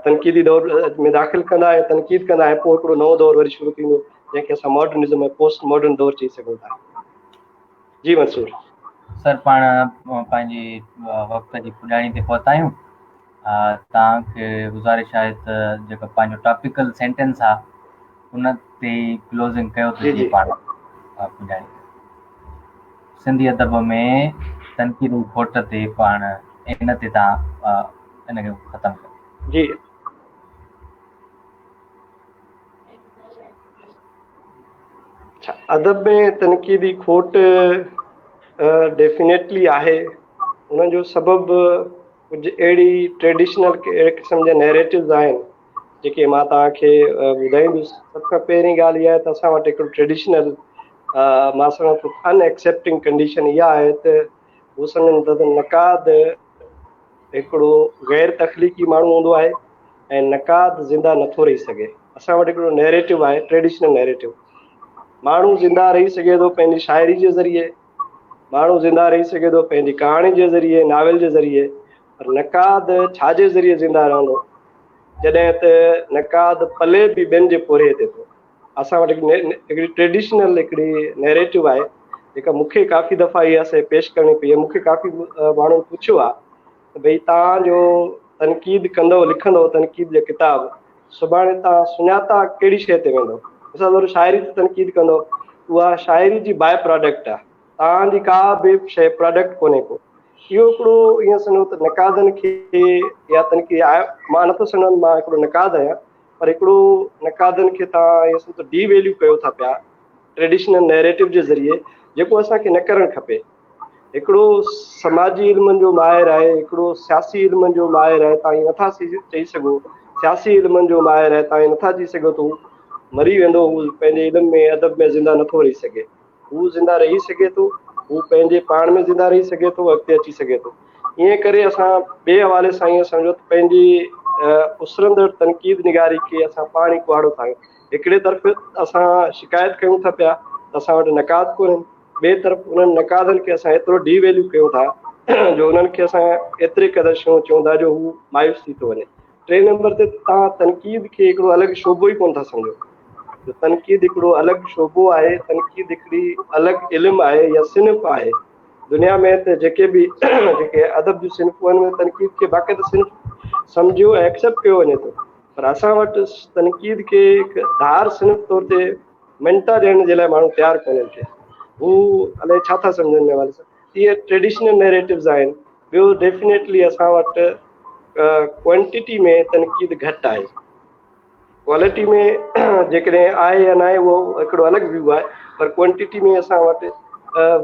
تنقيدي دور ۾ داخل ڪندا ۽ تنقيد ڪندا ۽ پوء هڪڙو نئون دور وري شروع ٿيندو جنهن کي اسان ماڊرنزم ۽ پوسٽ ماڊرن دور چئي سگهون ٿا. جي منصور. سر پاڻ پنهنجي وقت جي پڄاڻي تي پهتا آهيون. توهان کي گذارش آهي ته جيڪو پنهنجو ٽاپيڪل سينٽينس آهي ان تي ڪلوزنگ ڪيو ته جي پاڻ پڄاڻي سنڌي ادب ۾ تنقيدي کوٽ تي پاڻ ان تي توهان ان کي ختم ڪيو. جي. اڇا ادب ۾ تنقيدي کوٽ ڊيفينيٽلي آهي ان جو سبب ڪجهه اهڙي ٽريڊيشنل اهڙي قسم جا نيريٽوز آهن جيڪي مان توهان کي ٻڌائيندس سڀ کان پهرين ڳالهه اها آهي ته اسان وٽ هڪڙو ٽريڊيشنل مان سمجهان ٿو ان ايڪسيپٽنگ ڪنڊيشن اها آهي ته هو سمجهن ٿا ته نقاد هڪڙو غير تخليقي ماڻهو هوندو آهي ۽ نقاد زنده نٿو رهي سگهي. اسان وٽ هڪڙو نيريٽو آهي، ٽريڊيشنل نيريٽو. ماڻهو زنده رهي سگهي ٿو پنهنجي شاعري جي ذريعي، ماڻهو زنده رهي سگهي ٿو پنهنجي ڪهاڻي جي ذريعي، ناول جي ذريعي، پر نقاد ڇا جي ذريعي زنده رهندو؟ جڏهن ته نقاد پلي به ٻين جي پورهيي تي ٿو. اسان وٽ هڪڙي ٽريڊيشنل هڪڙي نيريٽو آهي جيڪا مون کي ڪافي دفعا اها شيء پيش ڪرڻي پئي آهي. مون کي ڪافي ماڻهن پڇيو آهي ته ڀئي توهان جو تنقيد ڪندؤ لکندؤ تنقيد جا ڪتاب سڀاڻي توهان سڃاتا ڪهڙي شيء تي ويندؤ؟ مثال طور شاعري تي تنقيد ڪندؤ اها شاعري جي باء پراڊڪٽ آهي توهان جي ڪا به شيء پراڊڪٽ ڪونهي ڪو. اهو هڪڙو ائين سمجهو ته نقادن کي يا تنقيد مان نٿو سمجهان مان هڪڙو نقاد آهيان پر هڪڙو نقادن کي توهان ائين سمجهو ته ڊي ويليو ڪيو ٿا پيا ٽريڊيشنل نيريٽو جي ذريعي جيڪو اسان کي نه ڪرڻ کپي. هڪڙو سماجي علمن جو ماهر آهي هڪڙو سياسي علمن جو ماهر آهي توهان ائين نٿا چئي سگهو سياسي علمن جو ماهر آهي توهان ائين نٿا چئي سگهو ته هو مري ويندو هو پنهنجي علم ۾ ادب ۾ زنده نٿو رهي سگهي. هو زنده رهي سگهي ٿو، هو پنهنجي پاڻ ۾ زنده رهي سگهي ٿو، اڳتي اچي سگهي ٿو. ائين ڪري اسان ٻئي حوالي سان ائين سمجهو ته پنهنجي اسرندڙ تنقيد نگاري کي اسان پاڻ ئي ڪهاڙو ٿا هڻون. هڪڙي طرف اسان شڪايت ڪيون ٿا پيا ته اسان وٽ نقاد ڪونهن، ٻئي طرف انهن نقادن کي اسان ايترو ڊي ويليو ڪيون ٿا جو انهن کي اسان ايتري قدر شيون چئون ٿا جو هو مايوس ٿي ٿو وڃي. ٽئين نمبر تي توهان تنقيد کي هڪڙو الڳ شعبو ئي ڪونه ٿا سمجهو. جو تنقيد هڪڙو الڳ شعبو آهي، تنقيد هڪڙي الڳ علم آهي يا صنف آهي. دنيا ۾ ته جيڪي به جيڪي ادب جون صنفون آهن، ان ۾ تنقيد کي باقاعده صنف سمجهيو ۽ ايڪسيپٽ ڪيو وڃي ٿو. پر اسان وٽ تنقيد کي هڪ ڌار صنف طور تي مڃتا ڏيڻ جي لاء ماڻهو تيار ڪونهن ڪي. هو الائي ڇا ٿا سمجهن ان حوالي سان. اهي ٽريڊيشنل نيريٽوز آهن. ٻيو ڊيفينيٽلي اسان وٽ ڪوانٽيٽي ۾ تنقيد گهٽ آهي. ڪوالٽي ۾ جيڪڏهن آهي يا ناهي اهو هڪڙو الڳ ويو آهي پر ڪوانٽيٽي ۾ اسان وٽ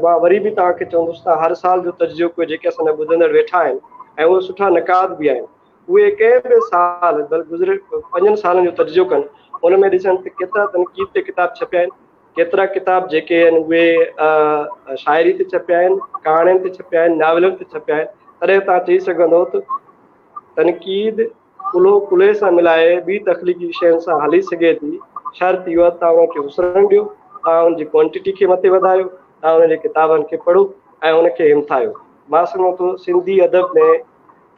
مان وري به توهان کي چوندس ته هر سال جو تجزيو ڪيو جيڪي اسان جا ٻڌندڙ ويٺا آهن ۽ اهي سٺا نقاد به آهن اهي ڪنهن به سال بلڪ گذريل پنجن سالن جو تجزيو ڪن ان ۾ ڏسن ته ڪيترا تنقيد تي ڪتاب ڇپيا آهن ڪيترا ڪتاب جيڪي آهن اهي شاعري تي ڇپيا آهن، ڪهاڻين تي ڇپيا آهن، ناولن تي ڇپيا آهن، تڏهن توهان چئي سگهندؤ ته تنقيد ڪلهو ڪلهي سان ملائي ٻي تخليقي شين سان هلي سگهي ٿي، شرط اهو آهي ته توهان ان کي اسرڻ ڏيو، توهان ان جي ڪوانٽيٽي کي مٿي وڌايو، توهان ان جي ڪتابن کي پڙهو ۽ ان کي همٿايو. مان سمجهان ٿو سنڌي ادب ۾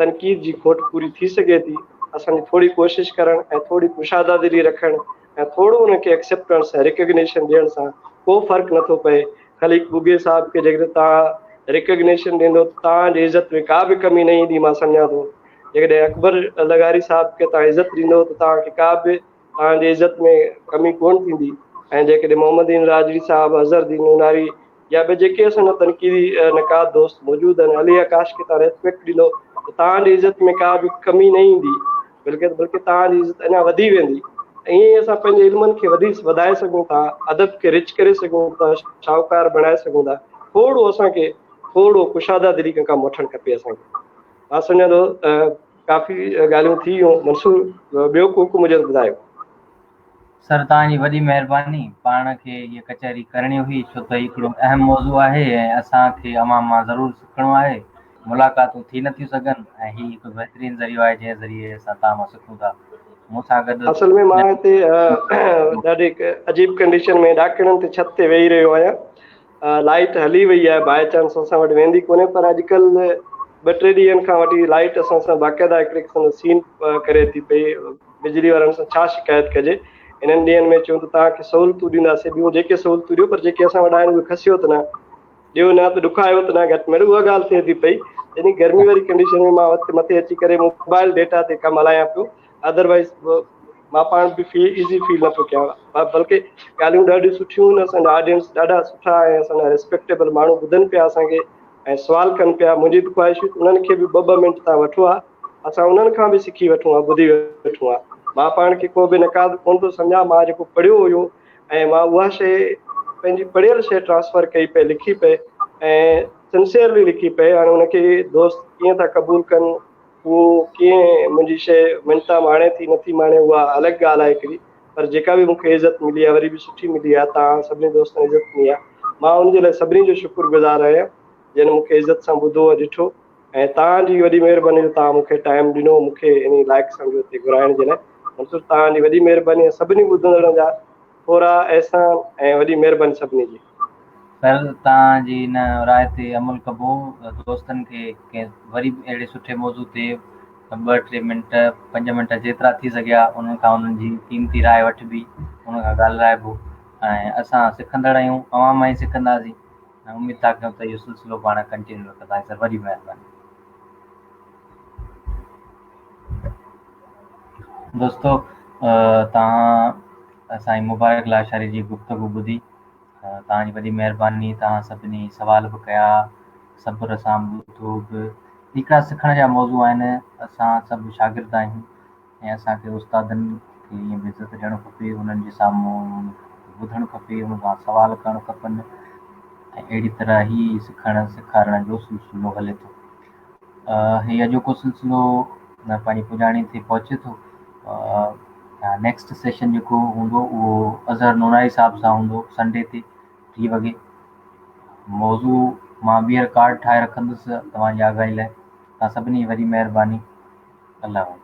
تنقيد جي کوٽ پوري ٿي سگهي ٿي، اسان جي ٿوري ڪوشش ڪرڻ ۽ ٿوري ڪشاده دلي رکڻ ۽ ٿورو انهن کي ايڪسيپٽ ڪرڻ سان ريڪگنيشن ڏيڻ سان ڪو فرق نٿو پئي. خليق ٻگهي صاحب کي جيڪڏهن توهان ريڪگنيشن ڏيندو ته توهان جي عزت ۾ ڪا به ڪمي نه ايندي مان سمجهان ٿو. جيڪڏهن اڪبر لغاري صاحب کي توهان عزت ڏيندو ته توهان کي ڪا به توهان جي عزت ۾ ڪمي ڪونه ٿيندي ۽ جيڪڏهن محمد دين راڄڙي صاحب، اظهر دين نوناري يا ٻيا جيڪي اسان جا تنقيدي نقاد دوست موجود آهن علي آڪاش کي توهان ريسپيڪٽ ڏيندو ته توهان جي عزت ۾ ڪا به ڪمي نه ايندي بلڪه بلڪه توهان جي عزت اڃا وڌي ويندي ائين ئي اسان پنهنجي علمن کي وڌي وڌائي سگهون ٿا ادب کي رچ ڪري سگهون ٿا شاهوڪار بڻائي سگهون ٿا ٿورو اسان کي ٿورو ڪشاده دلي کان ڪم وٺڻ کپي اسان کي مان سمجهان ٿو ڪافي ڳالهيون ٿي ويون منصور ٻيو ڪو حڪم هجي ته ٻڌايو. سر توهان جي وڏي مهرباني پاڻ کي هيء ڪچهري ڪرڻي هئي ڇو ته هي هڪڙو اهم موضوع آهي ۽ اسان کي اوهان مان ضرور سکڻو آهي ملاقاتون ٿي نٿيون سگهن ۽ هي هڪ بهترين ذريعو آهي جنهن ذريعي اسان توهان مان سکون ٿا مون سان گڏ اصل ۾ مان هتي ڏاڍي عجيب ڪنڊيشن ۾ ڏاڪڻن تي ڇت تي ويهي رهيو آهيان لائيٽ هلي وئي آهي باء چانس اسان وٽ ويندي ڪونهي پر اڄڪلهه ٻه ٽي ڏينهن کان وٺي لائيٽ اسان سان باقاعده هڪڙي قسم جو سين ڪري ٿي پئي بجلي وارن سان ڇا شڪايت ڪجي انهن ڏينهن ۾ چون ته توهان کي سهولتون ڏينداسين ٻيون جيڪي سهولتون ڏيو پر جيڪي اسان وٽ آهن اهي کسيو ته نه ڏيو نه ته ڏکايو ته نه گهٽ ۾ اها ڳالهه ٿئي ٿي پئي يعني گرمي واري ڪنڊيشن ۾ مان مٿي اچي ڪري موبائل ڊيٽا تي ڪم هلايان پيو ادروائز مان پاڻ به في ايزي فيل نه پيو ڪيان بلڪه ڳالهيون ڏاڍيون سٺيون آهن اسان جا آڊينس ڏاڍا سٺا ۽ اسان جا ريسپيڪٽيبل ماڻهو ٻڌن پيا اسان کي ۽ سوال ڪن پيا منهنجي به خواهش هئي انهن کي به ٻه ٻه منٽ تان وٺو ها اسان انهن کان به سکي وٺون ها ٻڌي وٺون ها مان پاڻ کي ڪو به نقاد ڪونه ٿو سمجهان مان جيڪو پڙهيو هيو ۽ مان اها شيء پنهنجي پڙهيل شيء ٽرانسفر ڪئي پئي، لکي پئي ۽ سنسيئرلي لکي پئي. هاڻي ان کي دوست ڪيئن ٿا قبول ڪن، اهو ڪيئن منهنجي شيء مڃتا ماڻي ٿي نٿي ماڻي، اها الڳ ڳالهه آهي هڪڙي. پر جيڪا به مون کي عزت ملي آهي، وري به سٺي ملي آهي، توهان سڀني دوستن عزت ڏني آهي، مان ان جي لاء سڀني جو شڪر گذار آهيان جن مون کي عزت سان ٻڌو ۽ ڏٺو. ۽ توهان جي وڏي مهرباني جو توهان مون کي ٽائيم ڏنو، مون کي انهي لائق سمجهيو هتي گهرائڻ جي لاء. منصور توهان جي وڏي مهرباني ۽ سڀني ٻڌندڙن جا ٿورا احسان ۽ وڏي مهرباني سڀني جي. سر توهان جي ان راء تي عمل ڪبو. دوستن کي ڪنهن وري به اهڙي سٺي موضوع تي ٻه ٽي منٽ پنج منٽ جيترا ٿي سگهيا انهن کان انهن جي قيمتي راء وٺبي، انهن کان ڳالهرائبو ۽ اسان سکندڙ آهيون، اوهان مان ئي سکنداسين ۽ اميد ٿا ڪيون ته اهو سلسلو پاڻ ڪنٽينيو رکنداسين. سر وڏي مهرباني. دوستو توهان سائين مبارڪ لاشاري جي گفتگو ٻڌي، توهان جي وڏي مهرباني، توهان سڀني سوال به ڪيا، صبر سان ٻڌو به. هڪڙا سکڻ جا موضوع آهن، اسان سڀ شاگرد آهيون ۽ اسان کي استادن کي ائين به عزت ڏيڻ کپي، انهن جي سامهون ٻڌڻ کپي، انهن کان سوال ڪرڻ کپن ۽ اهڙي طرح هي سکڻ سيکارڻ جو سلسلو هلي ٿو. هي اڄوڪو سلسلو پنهنجي پڄاڻي تي پهچي ٿو. نيڪسٽ سيشن جيڪو هوندو اهو اظهر نوناري صاحب سان هوندو سنڊي تي 3 وڳي. موضوع مان ٻيهر ڪارڊ ٺاهي رکندس توهان جي آگاهي لاء. توهان سڀني جي وڏي مهرباني. الله حافظ.